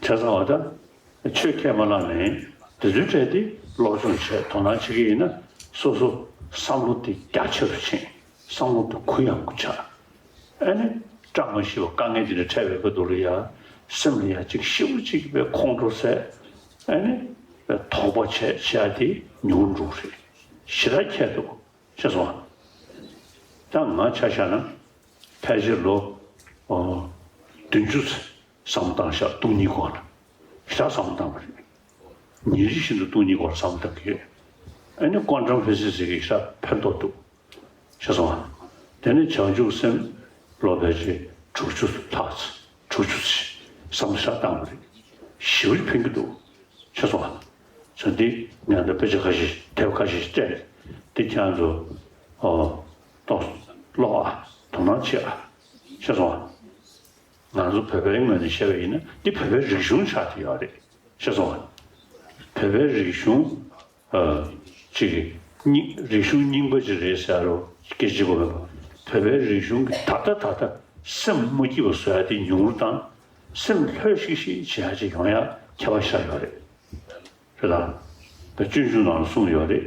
བྱས་ཙང་བ་ད་ཆོས་ཁས་མ་བླངས་ནས་དེ་ཚོའི་གྲས་དེ་སློབ་སྦྱོང་བྱས། དོ་སྣང་བྱེད་ཀྱི་ཡིན་ན་སོ་སོ་བསམ་བློ་དེ་རྒྱ་ཆེ་རུ་ཕྱིན། བསམ་བློ་དེ་གུ་ཡངས་པོ་ཆགས། ཨ་ནི་བཀྲ་མ་ཤིས་པ་དཀའ་ངལ་དེ་འདྲ་འཕྲད་པའི་སྐབས་དེ་ལ་ཡ་སེམས་ལ་ཡ་ཅིག་ཞེ་པོ་ཅིག་པའི་ཁོང་ཁྲོ་ཟེར། ཨ་ནི་དོགས་པ་བྱས་བྱས་དེ་ཉུང་འགྲོ་རེད། ཞེ་དྲག་ཁྱད་འདུག་ཤེས་སོང་ང་། ད་ང་ཆ་བཞག་ན་ཕལ་ཆེར་ལོ། ཨོ། བདུན་ཅུ་ཙམ་བསམ་བློ་བཏང་ཤག་སྟོང་ཉིད་སྐོར་ལ་ཞེ་དྲག་བསམ་བློ་བཏང་བ་རེད། ཉིན་རེ་བཞིན་དུ་སྟོང་ཉིད་སྐོར་ལ་བསམ་བློ་བཏང་གི་ཡོད། ཨ་ནི་ཀོན་ཊམ་ཕི་སིག་སི་ཟེར་གི་ཞེ་དྲག་ཕན་ཐོགས་འདུག་ཤེས་སོང་ང་། དེ་ནས་བྱང་ཆུབ་སེམས་ལོ་ཕལ་ཆེར་དྲུག་ཅུ་ལྷག་ཙམ། དྲུག་ཅུ་ཙམ་བསམ་བློ་ཞེ་དྲག་བཏང་བ་རེད། ཞེ་པོ་ཅིག་ཕན་གྱི་འདུག་ཤེས་སོང་ང་། བྱས་ཙང་འདི་ངས་འདི་དཔེ་ཆ་ཁ་ཤས་དེབ་ཁ་ཤས་ཤིག་སྤྲད། འདི་ཁྱེད་རང་ཚོ་ཨོ་ཏོག་ཙམ་ཀློག་ཨ། དོ་སྣང་བྱེད་ཨ། ཤེས་སོང་ང་། ང་ཚོ་བོད་པའི་ངོས་ནས་བཤད་པ་ཡིན་ན་འདི་བོད་པའི་རིག་གཞུང་ཆགས་བསྡད་ཡོད་རེད། ཤེས་སོང་ང་། བོད་པའི་རིག་གཞུང་ཨ་ཅིག་རྙིང་། རིག་གཞུང་རྙིང་པ་ཅིག་རེད་ཟེར་རོ་སྐད་ཆ་གོ་མེད་པ། བོད་པའི་རིག་གཞུང་གི་ད་ལྟ་ད་ལྟ་སེམས་མ་སྐྱིད་པ་བཟོ་ཡ་དེ་ཉུང་རུ་བཏང་། སེམས་ལྷོད་ཤིག་ཤིག་བྱེད་ཡ་ཅིག་ཡོང་ཡ་ཁྱད་པར་ཤར་ཡོད་རེད། རེད་ལ། ད་སྤྱོད་འཇུག་ནང་ལ་གསུངས་ཡོད་རེད།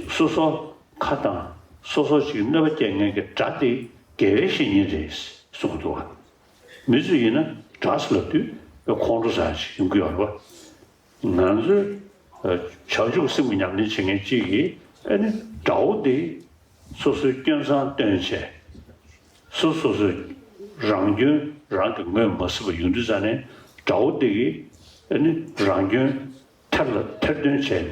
སོ་སོ་ཁ་དང་སོ་སོ་ཅིག་གནོད་པ་སྐྱེལ་མཁན་གྱི་དགྲ་དེ་དགེ་བའི་བཤེས་གཉེན་རེད་གསུངས་འདུག་བ། མི་ཚོ་ཡིན་ན་དགྲ་ཟེར་ལབ་དུས་ཁོང་ཁྲོ་ཟ་ཡ་ཅིག་ཡོང་གི་ཡོད་རེད་བ། ང་ཚོས་བྱང་ཆུབ་སེམས་ཀྱི་ཉམས་ལེན་བྱེད་མཁན་གཅིག་གིས་ཨ་ནི་དགྲ་བོ་དེ་སོ་སོའི་སྐྱོན་མཚང་བཏོན་བྱས། སོ་སོ་སོའི་རང་སྐྱོན་རང་གིས་ངོས་མ་ཟིན་པ་ཡོང་དུས་ཙ་ནས་དགྲ་བོ་དེ་གིས་ཨ་ནི་རང་སྐྱོན་ཐེར་ལ་ཐེར་འདོན་བྱས་ནས་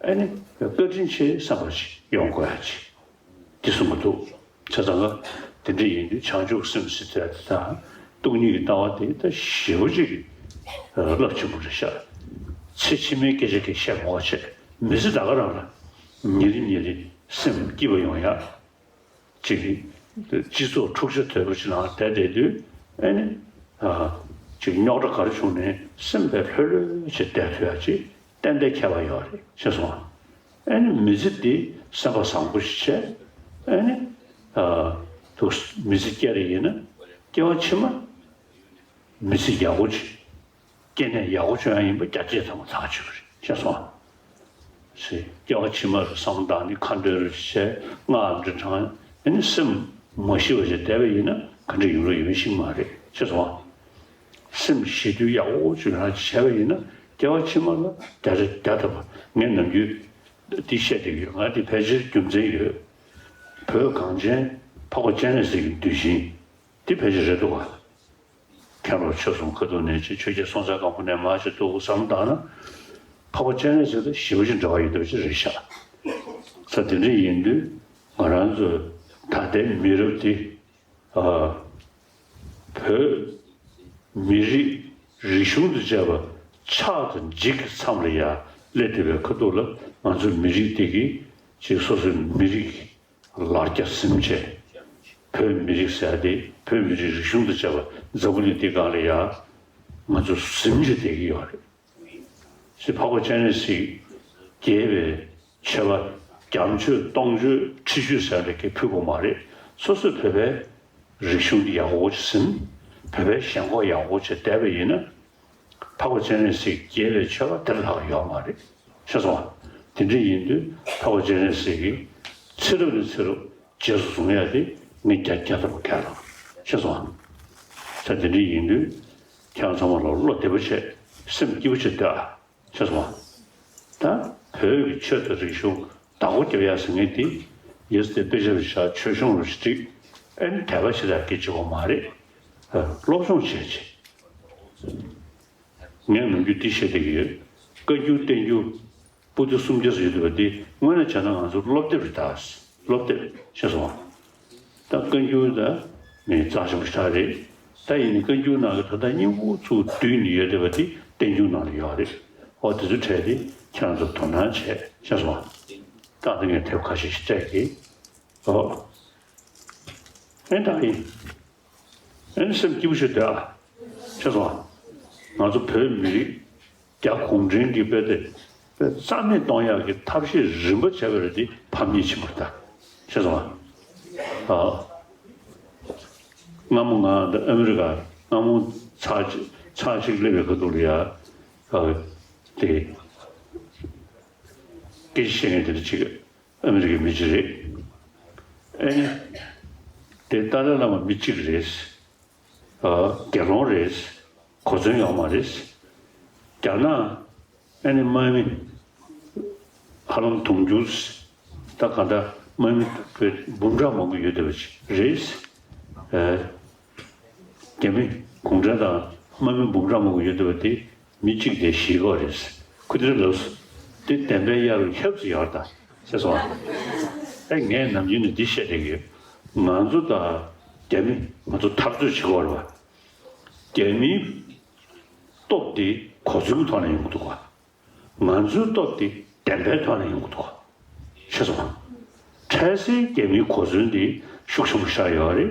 ཨ་ནི་བཀའ་དྲིན་ཆེ་བསམ་པ་ཞིག་ཡོང་དགོས་ཡ་ཅིག་འདི་གསུངས་པ་འདུག་བྱས་ཙང་ང་དེ་འདྲ་ཡིན་དུས་བྱང་ཆུབ་སེམས་ཟེར་དེ་དང་སྟོང་ཉིད་ཀྱི་ལྟ་བ་དེ་ད་ཞེ་པོ་ཅིག་རླབས་ཆེན་པོ་རེད་ཤག་ཚེ་ཕྱི་མའི་སྐད་ཆ་གི་བཤད་མ་བྱས། མི་ཚེ་ད་ག་རང་ལ་ཉིན་རེ་ཉིན་རེ་སེམས་སྐྱིད་པ་ཡོང་ཡ། ཅིག་སྤྱི་ཚོགས་འཁྲུག་ཆ་དོད་པོ་ཅིག་ནང་བསྡད་བསྡད་དུས་ཨ་ནི་ཨ་ཅིག་རྙོག་དྲ་ག་རེ་བྱུང་ནའི་སེམས་པ་ལྷོད་ལྷོད་བྱས་བསྡད་ཐུབ་ཡ་ཅིག་ཏན་ཏན་ཁྱད་པར་ཡོད་རེད། ཤེས་སོང་ང་། ཨ་ནི་མི་ཚེ་འདི་སེམས་པ་བཟང་པོ་ཞིག་བྱས། ཨ་ནི་ཨ་དུ་མི་ཚེ་སྐྱེལ་རེ་ཡིན་ན་སྐྱེ་བ་ཕྱི་མ་མི་ཚེ་ཡག་པོ་ཅིག་སྐྱེ་གནས་ཡག་པོ་བྱུང་ཡ་ཡིན་པ་རྒྱ་ཆེ་ཚང་མ་ཐག་ཆོད་རེད། ཤེས་སོང་ང་། ཞེས་སྐྱེ་བ་ཕྱི་མར་བསམ་བློ་བཏང་ནས་ཁ་འདོན་རེ་བྱས། སྔགས་འདྲ་བགྲངས། ཨ་ནི་སེམས་མ་ཞི་བ་ཞིག་བསྡད་པ་ཡིན་ན་ག་འདྲ་ཡོང་རོགས་ཡོང་ཤེས་མ་རེད། ཤེས་སོང་ང་། སེམས་ཞི་དུས་ཡག་པོ་ཅིག་རང་བྱས་པ་ཡིན་ན་སྐྱེ་བ་ཕྱི་མ་ལ་བསྡད་བསྡད་ཐུབ་པ། ངས་ནམ་རྒྱུན་འདི་བཤད་བསྡད་ཀྱི་ཡོད། ང་འདི་ཕལ་ཆེར་རྒྱུ་མཚན་ཡོད། བོད་གངས་ཅན་འཕགས་པ་སྤྱན་རས་གཟིགས་ཀྱི་གདུལ་ཞིང་འདི་ཕལ་ཆེར་རེད་འདུག་ག་མཁན་སློབ་ཆོས་གསུམ་ཁ་ཐུག་ནས་ཅིག་ཆོས་རྒྱལ་སྲོང་བཙན་སྒམ་པོ་ནས་མར་ཅིག་ཐུག་བསམ་བཏང་ན། འཕགས་པ་སྤྱན་རས་གཟིགས་དང་ཞེ་པོ་ཅིག་འབྲེལ་བ་ཡོད་པ་ཅིག་རེད་ཤག་ས་དེ་འདྲ་ཡིན་དུས་ང་རང་ཚོ་ད་ལྟའི་མི་རབས་འདི་ཨ་བོད་མི་རིགས་རིག་གཞུང་དང་བཅས་པ་ཆགས་དང་འཇིག་གི་མཚམས་ལ་ཡ་སླེབས་བསྡད་པའི་ཁ་ཐུག་ལ་ང་ཚོ་མི་རིགས་འདི་གིས་ཅིག་སོ་སོའི་མི་རིགས་ལ་རྒྱ་ཟིན་བྱས། བོད་མི་རིགས་ཟེར་ཡ་དེ་བོད་མི་རིགས་རིག་གཞུང་དང་བཅས་པ་འཛམ་བུ་གླིང་འདི་སྒང་ལ་ཡ་ང་ཚོ་ཟིན་བྱས་བསྡད་ཀྱི་ཡོད་རེད། ཞེས་འཕགས་པ་སྤྱན་རས་གཟིགས་རྒྱས་པའི་ཆོས་པ་བརྒྱ་མཆོད་སྟོང་མཆོད་ཁྲི་མཆོད་ཟེར་ཡ་དེ་གས་ཕུལ་དགོས་མ་རེད། སོ་སོས་བོད་པའི་རིག་གཞུང་འདི་ཡག་པོ་ཅིག་ཟིན། བོད་པའི་ཞེན་ཁོག་ཡག་པོ་ཅིག་བསྡད་པ་ཡིན་ན། འཕགས་པ་སྤྱན་རས་གཟིགས་རྒྱས་པའི་ཆོས་པ་དེ་ལས་ལྷག་ཡོད་མ་རེད། ཤེས་སོང་ང་། དེ་འདྲ་ཡིན་དུས་འཕགས་པ་སྤྱན་རས་གཟིགས་ཀྱིས་ཚེ་རབས་ནས་ཚེ་རབས་རྗེས་སུ་བཟུང་ཡ་དེ་ངས་བརྒྱ་བརྒྱ་ལྟ་བུ་ཁས་བླངས། ཤེས་སོང་ང་། ད་དེ་འདྲ་ཡིན་དུས་ཁྱེད་རང་ཚང་མ་ལ་བློ་བདེ་པོ་བྱས། སེམས་སྐྱིད་པོ་བྱས་སྡོད་ཨ། ཤེས་སོང་ང་། ད་བོད་ཀྱི་ཆོས་དང་རིག་གཞུང་བདག་པོ་རྒྱབ་ཡ་ཟེར་མཁན་དེ་ ཡོད་ཚད་དཔེ་ཆ་རུ་བཞག་ཆོས་གཞུང་རུ་བསྒྲིགས། ཨེ་ནི་དད་པ་ཞེ་དྲག་སྐྱེ་བཅུག་པ་མ་རེད། ཨ། སློབ་སྦྱོང་བྱས་བྱས། ངས་ནམ་རྒྱུན་འདི་བཤད་བསྡད་ཀྱི་ཡོད། བཀའ་འགྱུར་བསྟན་འགྱུར་པོ་ཏི་སུམ་བརྒྱ་ཙམ་ཡོད་འདུག་པ། འདི་དངོས་གནས་བྱས་ན་ང་ཚོ་སློབ་དེབ་རེད་ད། སློབ་དེབ་ཤེས་སོང་ང་། ད་བཀའ་འགྱུར་ད་མི་རྩ་ཆེན་པོ་ཞེ་དྲག་རེད། ད་ཡིན་ནའི་བཀའ་འགྱུར་ནང་གི་ད་ལྟ་སྙིང་པོ་ཚུར་བསྡུས་ནས་ཡོད་བསྡད་པ་དེ་བསྟན་འགྱུར་ནང་ལ་ཡོད་རེད། ཨོ་དེ་ཚོ་བྲིས་ཏེ་ཁྱེད་རང་ཚོ་དོ་སྣང་བྱས་ཤེས་སོང་ང་། ད་ལྟ་ངས་དེབ་ཁ་ཤས་ཤིག་སྤྲད་ཀྱི། ཨོ། ཨེ་ད་ཡིན། ཨེ་ནི་སེམས་སྐྱིད་པོ་ཞིག་སྡོད་ཨ། ཤེས་སོང་ང་། ང་ཚོ་བོད་མི་རིགས་རྒྱ་གུང་ཁྲན་གྱི་དཔེ་དེ་དཔེ་རྩ་མེད་གཏོང་ཡག་གི་ཐབས་ཤེས་རིམ་པ་བྱས་པ་རེད། དེ་ཕམ་ཉེས་ཆེན་པོ་རེད་ད། ཤེས་སོང་ང་། ཨ། སྔ་མོ་ང་འདི་ཨ་མི་རི་ཀ་སྔ་མོ་ཚར་གཅིག་ཚར་གཅིག་སླེབས་པའི་ཁ་ཐུག་ལ་ཡ། ཨ། དེ་སྐད་ཆ་བཤད་མཁན་དེ་འདྲ་ཅིག་ཨ་མི་རི་ཀའི་མི་ཅིག་རེད། ཨེ་ནི། དེ་ཏཱ་ལའི་བླ་མ་མི་གཅིག་རེད། ཨ། དགེ་སློང་རེད། གོ་མཚོན་ཡོད་མ་རེད། རྒྱ་ནག་ཨེ་ནི་དམག་མི་ཧ་ལམ་དུང་ཕྱུར། ད་ག་འདྲ་དམག་མི་འབུམ་ཕྲག་མང་པོ་ཡོད་བསྡད་པ་ཅིག་རེད། ཨ། རྒྱ་མི་གུང་ཁྲན་ཏང་དམག་མི་འབུམ་ཕྲག་མང་པོ་ཡོད་བསྡད་པ་དེ། མི་གཅིག་དེ་ཞིག་གོ་རེད། ཁོ་དེ་ལབ་སོང་། དེ་བདེན་པའི་གཡག་རུ་ཁྱབ་ཙམ་ཡོད་ད། ཤེས་སོང་ཨ། ཨེ་ངས་ནམ་རྒྱུན་ནས་འདི་བཤད་བསྡད་ཀྱི་ཡོད། ང་ཚོ་དང་རྒྱ་མི་ང་ཚོ་འཐབ་རྩོད་བྱེད་དགོས་རེད་བ། རྒྱ་མིའི་སྟོབས་དེ་གོ་མཚོན་གྱི་ཐོག་ནས་ཡོང་གི་འདུག་བ། ང་ཚོའི་སྟོབས་དེ་བདེན་པའི་ཐོག་ནས་ཡོང་གི་འདུག་བ། ཤེས་སོང་ཨ། འཕྲལ་སེལ་རྒྱ་མིའི་གོ་མཚོན་དེ་ཤུགས་ཆེན་པོ་ཤར་ཡོད་རེད།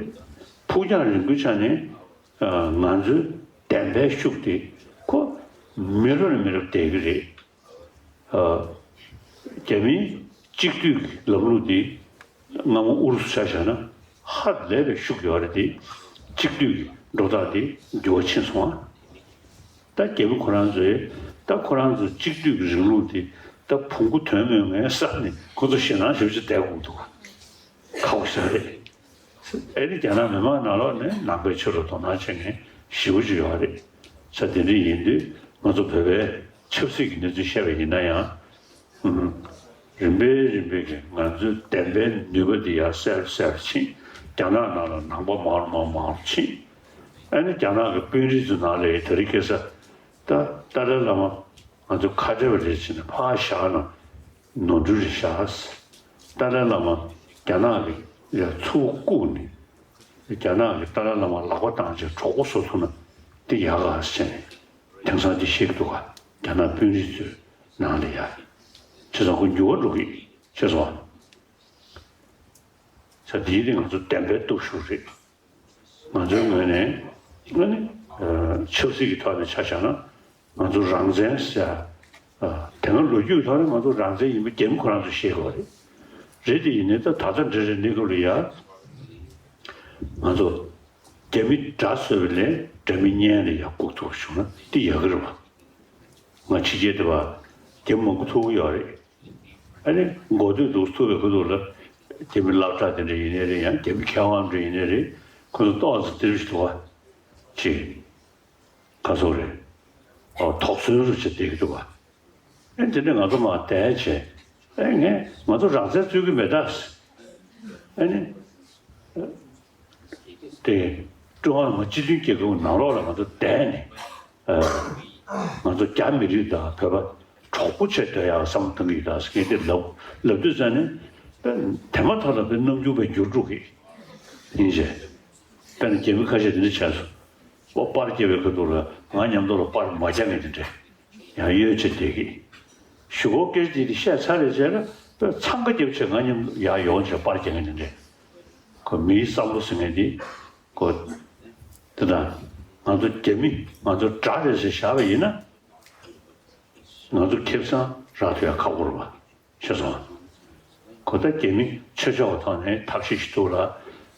ཕུགས་རྒྱང་རིང་པོའི་ཆ་ནས། ང་ཚོའི་བདེན་པའི་ཤུགས་དེ་ཁོ་མི་རབས་ནས་མི་རབས་བསྡད་ཀྱི་རེད། རྒྱ་མིའི་གཅིག་སྡུད་ཀྱི་ལམ་ལུགས་འདི་སྔ་མོ་ཨུ་རུ་སུ་ཆ་བཞག་ན་ཧ་ལས་པའི་ཤུགས་ཡོད་རེད་དེ། གཅིག་སྡུད་ཀྱི་འགྲོ་སྟངས་དེ་འགྱུར་བ་ཕྱིན་སོང་ཨ། ད་རྒྱ་མི་ཁོ་རང་ཚོས་ད་ཁོ་རང་ཚོ་གཅིག་སྡུད་ཀྱི་རིང་ལུགས་དེ་ད་བོང་གུ་དོན་མེད་ངན་བསམ་ནས་ཁོ་ཚོ་ཞེད་སྣང་ཞེ་པོ་ཅིག་བསྡད་དགོས་འདུག་ག་ཁག་པོ་ཞིག་རེད། ཨེ་ནི་རྒྱ་ནག་མི་མང་ནང་ལོགས་ནས་ནང་པའི་ཆོས་ལ་དོ་སྣང་བྱེད་མཁན་ཞེ་པོ་ཅིག་ཡོད་རེད། ས་དེ་འདྲ་ཡིན་དུས་ང་ཚོ་བོད་པའི་ཆབ་སྲིད་ཀྱི་གནས་ཚུལ་བཤད་པ་ཡིན་ན་ཡང་། ཨུམ། རིམ་པས་རིམ་པས་ཀྱིས་ང་ཚོའི་བདེན་པའི་ནུས་པ་འདི་ཡར་གསལ་གསལ་ཕྱིན། རྒྱ་ནག་ནང་ལ་ནང་པ་མང་རུ་མང་མང་རུ་ཕྱིན། ཨ་ནི་རྒྱ་ནག་གི་དཔོན་རིགས་ཚོའི་ནང་ལ་ཡང་དེ་རིང་ཁ་སང་ད་ཏཱ་ལའི་བླ་མ་ང་ཚོ་ཁ་བྲལ་བ་རེད་ཟེར་ནས་ཕར་བཞག་ན་ནོར་འཁྲུལ་རེད་ཤག་ཏཱ་ལའི་བླ་མ་རྒྱ་ནག་གི་ཡ་ཚུར་བཀུག་ནས་རྒྱ་ནག་གི་ཏཱ་ལའི་བླ་མ་ལག་པ་བཏང་བྱས་གྲོགས་པོ་བཟོ་ཐུབ་ན་དེ་ཡག་ག་ཟེར་ནས་དེང་སང་དེ་བཤད་ཀྱི་འདུག་ག་རྒྱ་ནག་དཔོན་རིགས་ཚོའི་ནང་ལ་ཡ། བྱས་ཙང་ཁོ་འགྱུར་བ་འགྲོ་གི་ཡོད། བྱས་ཙང་ས་དེའི་རིང་ང་ཚོ་བདེན་པའི་སྟོབས་ཤུགས་རེད། ང་ཚོའི་ངོས་ནས་ཨ་ནི་ཆབ་སྲིད་ཀྱི་ཐོག་ནས་ཆ་བཞག་ན་ང་ཚོ་རང་བཙན་ཟེར་ཡ། དེ་སྔ་ལོ་རྒྱུས་ཐོག་ནས་ང་ཚོ་རང་བཙན་ཡིན་པ་རྒྱ་མི་ཁོ་རང་ཚོས་ཤེས་དགོས་རེད། རེད་དེ་ཡིན་ནའི་ད་ད་ལྟ་འདྲ་རེད་གནས་སྐབས་ལ་ཡ། ང་ཚོ་རྒྱ་མི་དགྲ་བཟོས་པ་ལས་དགྲ་མི་གཉེན་ལ་ཡ་སྒུག་ཐུབ་པ་བྱུང་ན་དེ་ཡག་གི་རེད་བ། ང་ཕྱི་རྒྱལ་དེ་བ་རྒྱ་མི་མང་པོ་ཐུག་གི་ཡོད་རེད། ཨ་ནི་མགོ་སྟོད་དུ་ཐུག་པའི་ཁ་ཐུག་ལ་རྒྱ་མི་སློབ་གྲྭ་དེ་འདྲ་ཡིན་ནའི་རེད། ཡང་རྒྱ་མི་མཁས་དབང་འདྲ་ཡིན་ནའི་རེད། ཁོ་ཚོ་ཏོག་ཙམ་དེ་རུ་ཞིག་འདུག་བ། ཅིག་ག་ཚོད་རེད། ཨོ་དོགས་ཟོན་རུ་བྱེད་བསྡད་ཀྱི་འདུག་བ། ཨེ་དེ་འདྲ་ང་ཚོ་མར་བསྡད་བྱས། ཨེ་ངས་ང་ཚོ་རང་བཙན་རྩོད་ཀྱི་མེད་ད། ཨེ་ནི། དེ། ཀྲུང་ཧྭ་མི་དམངས་སྤྱི་མཐུན་རྒྱལ་ཁབ་ནང་ལོགས་ལ་ང་ཚོ་བསྡད་ནས། ཨ། ང་ཚོ་རྒྱ་མི་རིགས་དང་བོད་པ་གྲོགས་པོ་བྱས་སྡོད་ཡག་བསམ་བློ་གཏོང་གི་ཡོད་ད་ཟེར་མཁན་དེ་ལབ་ལབ་དུས་ཙང་ནས། དེ་མ་ཐག་ལ་དཔེ་རྣམ་འགྱུར་དཔེ་འགྱུར་འགྲོ་གི་ཡིན་ཟེར། དཔེར་ན་རྒྱ་མི་ཁ་ཤས་དེ་འདྲ་བྱས་སོང་། ཨོ་པར་རྒྱག་པའི་ཁ་ཐུག་ལ་ང་མཉམ་དུ་ལ་པར་མ་རྒྱག་མཁན་དེ་འདྲས་ཡང་གཡོལ་བྱས་བསྡད་གི། གཞུག་གུ་སྐད་ཆ་དེ་བཤད་ཚར་རེད་བྱས་ན་དཔེ་འཚང་ཁ་རྒྱབ་བྱས་ང་མཉམ་དུ་ཡར་ཡོང་བྱས་པར་རྒྱག་མཁན་དེ་འདྲས། ཁོ་མིའི་བསམ་བློ་ཟེར་མཁན་དེ། ཁོ། དེ་དང་། ང་ཚོ་རྒྱ་མི་ང་ཚོ་དགྲ་རེད་ཟེར་བཞག་པ་ཡིན་ན། ང་ཚོ་ཁེ་བཟང་རག་ཐུབ་ཡ་ཁག་པོ་རེད་བ། ཤེས་སོང་ང་། ཁོ་ད་རྒྱ་མི་ཆོས་ཕྱོགས་ཀྱི་ཐོག་ནས་ཐབས་ཤེས་ཤིག་འདུག་ལ།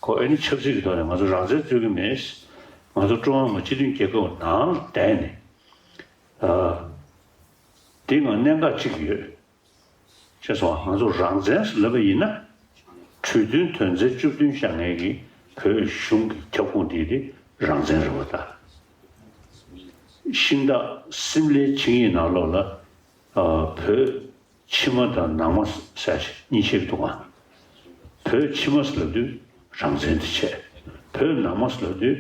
ཁོ་ཨ་ནི་ཆབ་སྲིད་ཀྱི་ཐོག་ནས་ང་ཚོ་རང་བཙན་རྩོད་ཀྱི་མེད། ང་ཚོ་ཀྲུང་ཧྭ་མི་དམངས་སྤྱི་མཐུན་རྒྱལ་ཁབ་ནང་ལ་བསྡད་ནས། ཨ། དེ་ང་གནད་འགག་གཅིག་ཡོད། ཤེས་སོང་ང་། ང་ཚོ་རང་བཙན་ཟེར་ལབ་པ་ཡིན་ན། གྲོས་མཐུན་དོན་ཚན་བཅུ་བདུན་བཞག་མཁན་གྱི་བོད་གཞུང་གི་ཁྱབ་ཁོངས་དེ་དེ་རང་བཙན་རེད་བ་ད། ཤིང་སྟག་སིམ་ལའི་ཆིངས་ཡིག་ནང་ལོགས་ལ། ཨ། བོད་ཕྱི་མ་དང་ནང་མ་ཟེར་གཉིས་ཕྱེ་གི་འདུག་ག་བོད་ཕྱི་མ་ཟེར་ལབ་དུས་རང་བཙན་དེ་བྱས། བོད་ནང་མ་ཟེར་ལབ་དུས་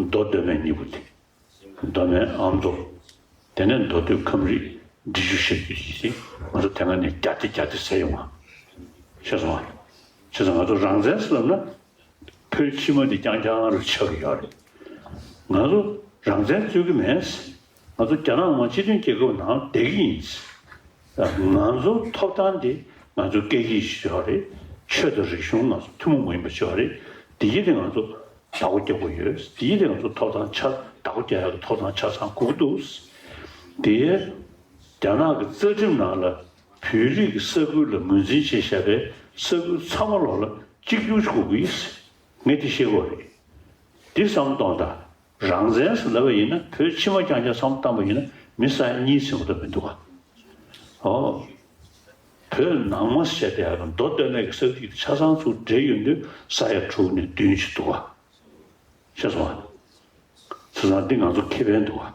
མདོ་སྟོད་སྨད་གཉིས་པོ་དེ། མདོ་སྨད་ཨ་མདོ། དེ་ནས་མདོ་སྟོད་ཁམས་རིགས་འབྲི་ཆུ་བཞི་རྒྱུད་ཀྱི་ང་ཚོ་དེ་སྔ་ནས་རྒྱ་སྡེ་རྒྱ་སྡེ་ཟེར་ཡོང་བ། ཤེས་སོང་ང་། བྱས་ཙང་ང་ཚོ་རང་བཙན་ཟེར་ལབ་ན། བོད་ཕྱི་མ་འདི་རྐྱང་རྐྱང་རུ་ཆགས་ཀྱི་ཡོད་རེད། ང་ཚོ་རང་བཙན་རྩོད་ཀྱི་མེད། ང་ཚོ་རྒྱ་ནག་མ་སྤྱི་མཐུན་རྒྱལ་ཁབ་ནང་བསྡད་ཀྱི་ཡིན། ང་ཚོ་ཐོབ་ཐང་འདི་ང་ཚོ་སྐད་ཡིག་ཞིག་ཡོད་རེད། ཆོས་དང་རིག་གཞུང་ང་ཚོ་ཐུན་མོང་མ་ཡིན་པ་ཞིག་ཡོད་རེད། འདི་ཡིན་དེ་ང་ཚོ་བདག་པོ་རྒྱག་དགོས་ཡོད། འདི་ཡིན་དེ་ང་ཚོ་ཐོབ་ཐང་ཆ་བདག་པོ་རྒྱག་ཡག་གི་ཐོབ་ཐང་ཆ་ཚང་དགོས་ཀྱི་འདུག། དེ་རྒྱ་ནག་གི་རྩ་ཁྲིམས་ནང་ལ་བོད་རིགས་ཀྱི་ས་ཁུལ་ལ་ངོས་འཛིན་བྱས་བཞག་པའི་ས་ཁུལ་ཚང་མ་ལོག་ལ་གཅིག་གྱུར་ཞིག་དགོས་ཀྱི་ཡིན། ངས་དེ་ཤེས་དགོས་རེད། འདི་བསམ་གཏོང་དང་། རང་བཙན་ཟེར་ལབ་པ་ཡིན་ན་བོད་ཕྱི་མ་རྐྱང་རྐྱང་བསམ་བློ་བཏང་པ་ཡིན་ན་མི་ས་ཡ་གཉིས་ཟིན་པ་ལྟ་མི་འདུག་ག། ཨོ། བོད་ནང་མ་ཟེར་བྱས་དེ་ཡང་མདོ་སྟོད་སྨད་ཀྱི་ས་ཁུལ་ཆ་ཚང་ཚུར་འབྲེལ་ཡོང་དུས་ས་ཡ་དྲུག་ནས་བདུན་ཞིག་འདུག་ག། ཤེས་སོང་ང་། བྱས་ཙང་འདི་ང་ཚོ་ཁེ་ཕན་འདུག་ག།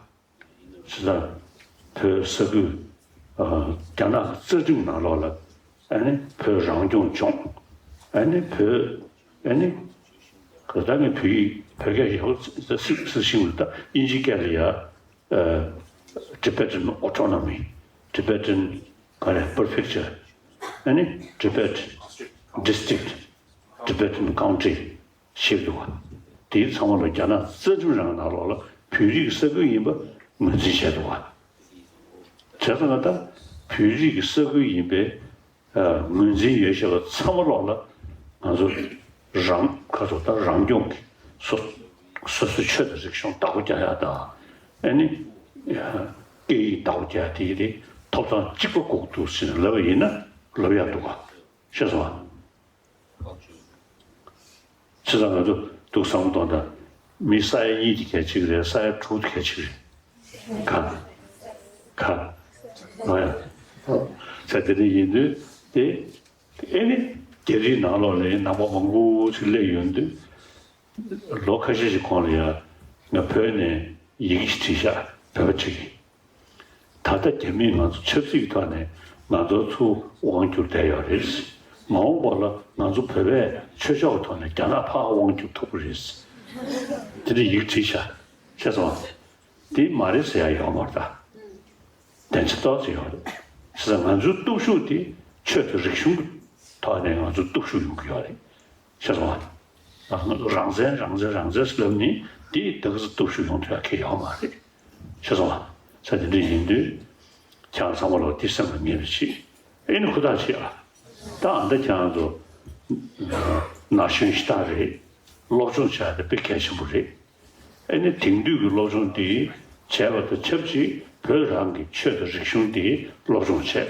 ཇི་ལྟར་བོད་ས་ཁུལ་ཨ་རྒྱ་ནག་གི་རྩ་ཁྲིམས་ནང་ལོགས་ལ་ཨ་ནི་བོད་རང་སྐྱོང་ལྗོངས། ཨ་ནི་བོད་ཨ་ནི་ག་ད་ངས་བོད་ཡིག་བོད་སྐད་ཡག་པོ་ཟེར་ཟེར་ཤེས་ཀྱི་མི་འདུག་ད་དབྱིན་ཇིའི་སྐད་ལ་ཡ་ཨ་Tibetan Autonomy, Tibetan ག་རེ་Prefecture, ཨ་ནི་Tibet District, Tibetan Country ཞིག་འདུག་བ། དེའི་ཚང་མ་ལ་རྒྱ་ནག་རྩ་ཁྲིམས་རང་ནང་ལོགས་ལ་བོད་རིགས་ས་ཁུལ་ཡིན་པ་ངོས་འཛིན་བྱས་འདུག་བ། བྱས་ཙང་ད་བོད་རིགས་ཀྱི་ས་ཁུལ་ཡིན་པའི་ཨ་ངོས་འཛིན་ཡོད་བཞག་པ་ཚང་མ་ལོགས་ལ་ང་ཚོ་རང་ཁ་ཚོ་ད་རང་སྐྱོང་གི་སོ་སོ་སོའི་ཆོས་དང་རིག་གཞུང་བདག་པོ་རྒྱག་ཡག་དང་། ཨ་ནི་སྐད་ཡིག་བདག་པོ་རྒྱག་ཡག་དེ་ཡི་རེད། ཐོབ་ཐང་གཅིག་པ་དགོས་འདུག་ཟེར་ནས་ལབ་པ་ཡིན་ན་ལབ་ཡག་འདུག་བ། ཤེས་སོང་བ། བྱས་ཙང་ང་ཚོ་འདུག་བསམ་བློ་གཏོང་དང་། མི་ས་ཡ་གཉིས་དེ་གལ་ཆེ་གི་རེད། ས་ཡ་དྲུག་དེ་གལ་ཆེ་གི་རེད། ག་ག་ཨ་ཡ། ས་དེ་འདྲ་ཡིན་དུས་དེ་ཨེ་ནི་རྒྱ་རིགས་ནང་ལོགས་ལ་ནང་པ་མང་པོ་ཞིག་སླེབས་ཡོང་དུས། ལོ་ཁ་ཤས་ཤིག་གོང་ལ་ཡ་ང་བོད་ནས་ཡི་གེ་ཞིག་བྲིས་ཤག་བོད་པ་ཅིག་གིས། ད་ལྟ་རྒྱ་མིས་ང་ཚོ་ཆབ་སྲིད་ཀྱི་ཐོག་ནས་ང་ཚོ་ཚུར་དབང་བསྒྱུར་བསྡད་ཡོད་རེད། མ་འོངས་པ་ལ་ང་ཚོ་བོད་པས་ཆོས་ཕྱོགས་ཀྱི་ཐོག་ནས་རྒྱ་ནག་ཕར་དབང་བསྒྱུར་ཐུབ་ཀྱི་རེད། དེ་འདྲ་ཡིག་བྲིས་ཤག་ཤེས་སོང་ང་། དེ་མ་རེད་ཟེར་ཡ་ཡོད་མ་རེད་ད། བདེན་ཆ་ཏོག་ཙམ་ཡོད་རེད། བྱས་ཙང་ང་ཚོའི་སྟོབས་ཤུགས་དེ་ཆོས་དང་རིག་གཞུང་གི་ཐོག་ནས་ང་ཚོའི་སྟོབས་ཤུགས་ཡོང་གི་ཡོད་རེད། ཤེས་སོང་ང་། རང་བཙན་རང་བཙན་རང་བཙན་ཟེར་ལབ་ནི་དེ་ད་ག་ཚོད་སྟོབས་ཤུགས་ཡོང་ཐུབ་ཡ་གང་ཡང་ཡོད་མ་རེད། ཤེས་སོང་ང་། ས་དེ་འདྲ་ཡིན་དུས་ཁྱེད་རང་ཚང་མ་ལོག་དེ་སེམས་ལ་ངེས་པ་བྱེད། ཨེ་ནི་ཧུར་ཐག་བྱེད་ཨ། ད་ཨ་ད་ཁྱེད་རང་ཚོ་ན་གཞོན་ཞེ་དྲག་རེད། སློབ་སྦྱོང་བྱ་ཡ་དེ་དཔེ་གལ་ཆེན་པོ་རེད། ཨེ་ནི་དེང་དུས་ཀྱི་སློབ་སྦྱོང་འདི་བྱས་པ་དང་ཆབས་ཅིག་བོད་རང་གི་ཆོས་དང་རིག་གཞུང་འདི་སློབ་སྦྱོང་བྱས།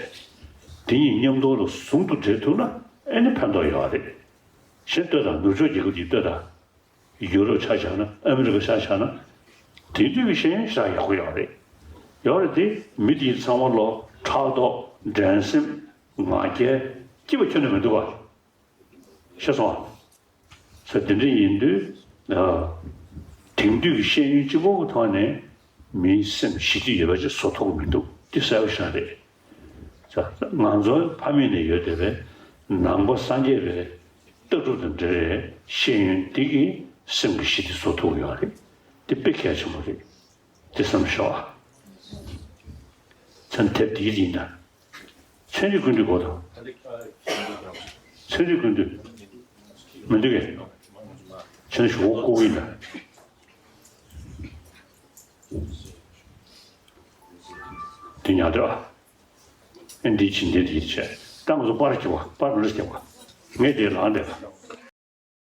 དེ་གཉིས་མཉམ་དུ་ལ་ཟུང་དུ་འབྲེལ་ཐུབ་ན་ཨེ་ནི་ཕན་ཐོགས་ཡོད་རེད། གཞན་ལྟོས་དང་ནུབ་ཕྱོགས་རྒྱལ་ཁབ་ཅིག་ལྟོས་དང་། ཡུ་རོབ་ཆ་བཞག་ན་ཨ་མི་རི་ཀ་ཆ་བཞག་ན། དེང་དུས་ཀྱི་ཤེས་ཡོན་ཞེ་དྲག་ཡག་པོ་ཡོད་རེད། ཡོད་རེད་དེ་མི་དེ་ཚང་མ་ལོ་ཕྲག་དོག་འགྲན་སེམས་ང་རྒྱལ་སྐྱིད་པ་ཁྱོན་ནས་མི་འདུག་བ། ཤེས་སོང་ང་། ས་དེ་འདྲ་ཡིན་དུས་ཨ། དེང་དུས་ཀྱི་ཤེས་ཡོན་གཅིག་པོ་གི་ཐོག་ནས་མིའི་སེམས་ཞི་བདེ་ཡོད་པ་ཅིག་བཟོ་ཐུབ་ཀྱི་མི་འདུག་དེ་གསལ་པོ་ཞེ་དྲག་རེད། ང་ཚོ་ཕ་མེས་ནས་ཡོད་བསྡད་པའི་ནང་པ་སངས་རྒྱས་པའི་ལྟ་གྲུབ་དང་འབྲེལ་བའི་ཤེས་ཡོན་འདི་གིས་སེམས་ཀྱི་ཞི་བདེ་བཟོ་ཐུབ་ཀྱི་ཡོད་རེད། འདི་དཔེ་གལ་ཆེན་པོ་རེད། དེ་བསམ་ཤོག་ཨ། མཚན་ཐེབས་འདིའི་རིང་ད། ཚན་རིག་ཀུན་འདུས་གོ་དང་། ཚན་རིག་ཀུན་འདུས། མི་འདུག་གས། ཚན་ཞུ་བ་ཀོ་བི་ལ། དེ་ཉག་དྲ། ཨེ་འདི་ཕྱིན་འདི་འདི་བྱས། ད་ང་ཚོ་པར་རྒྱག་པ་པར་མི་རྒྱག་པ། ངས་དེ་ལངས་བསྡད་པ།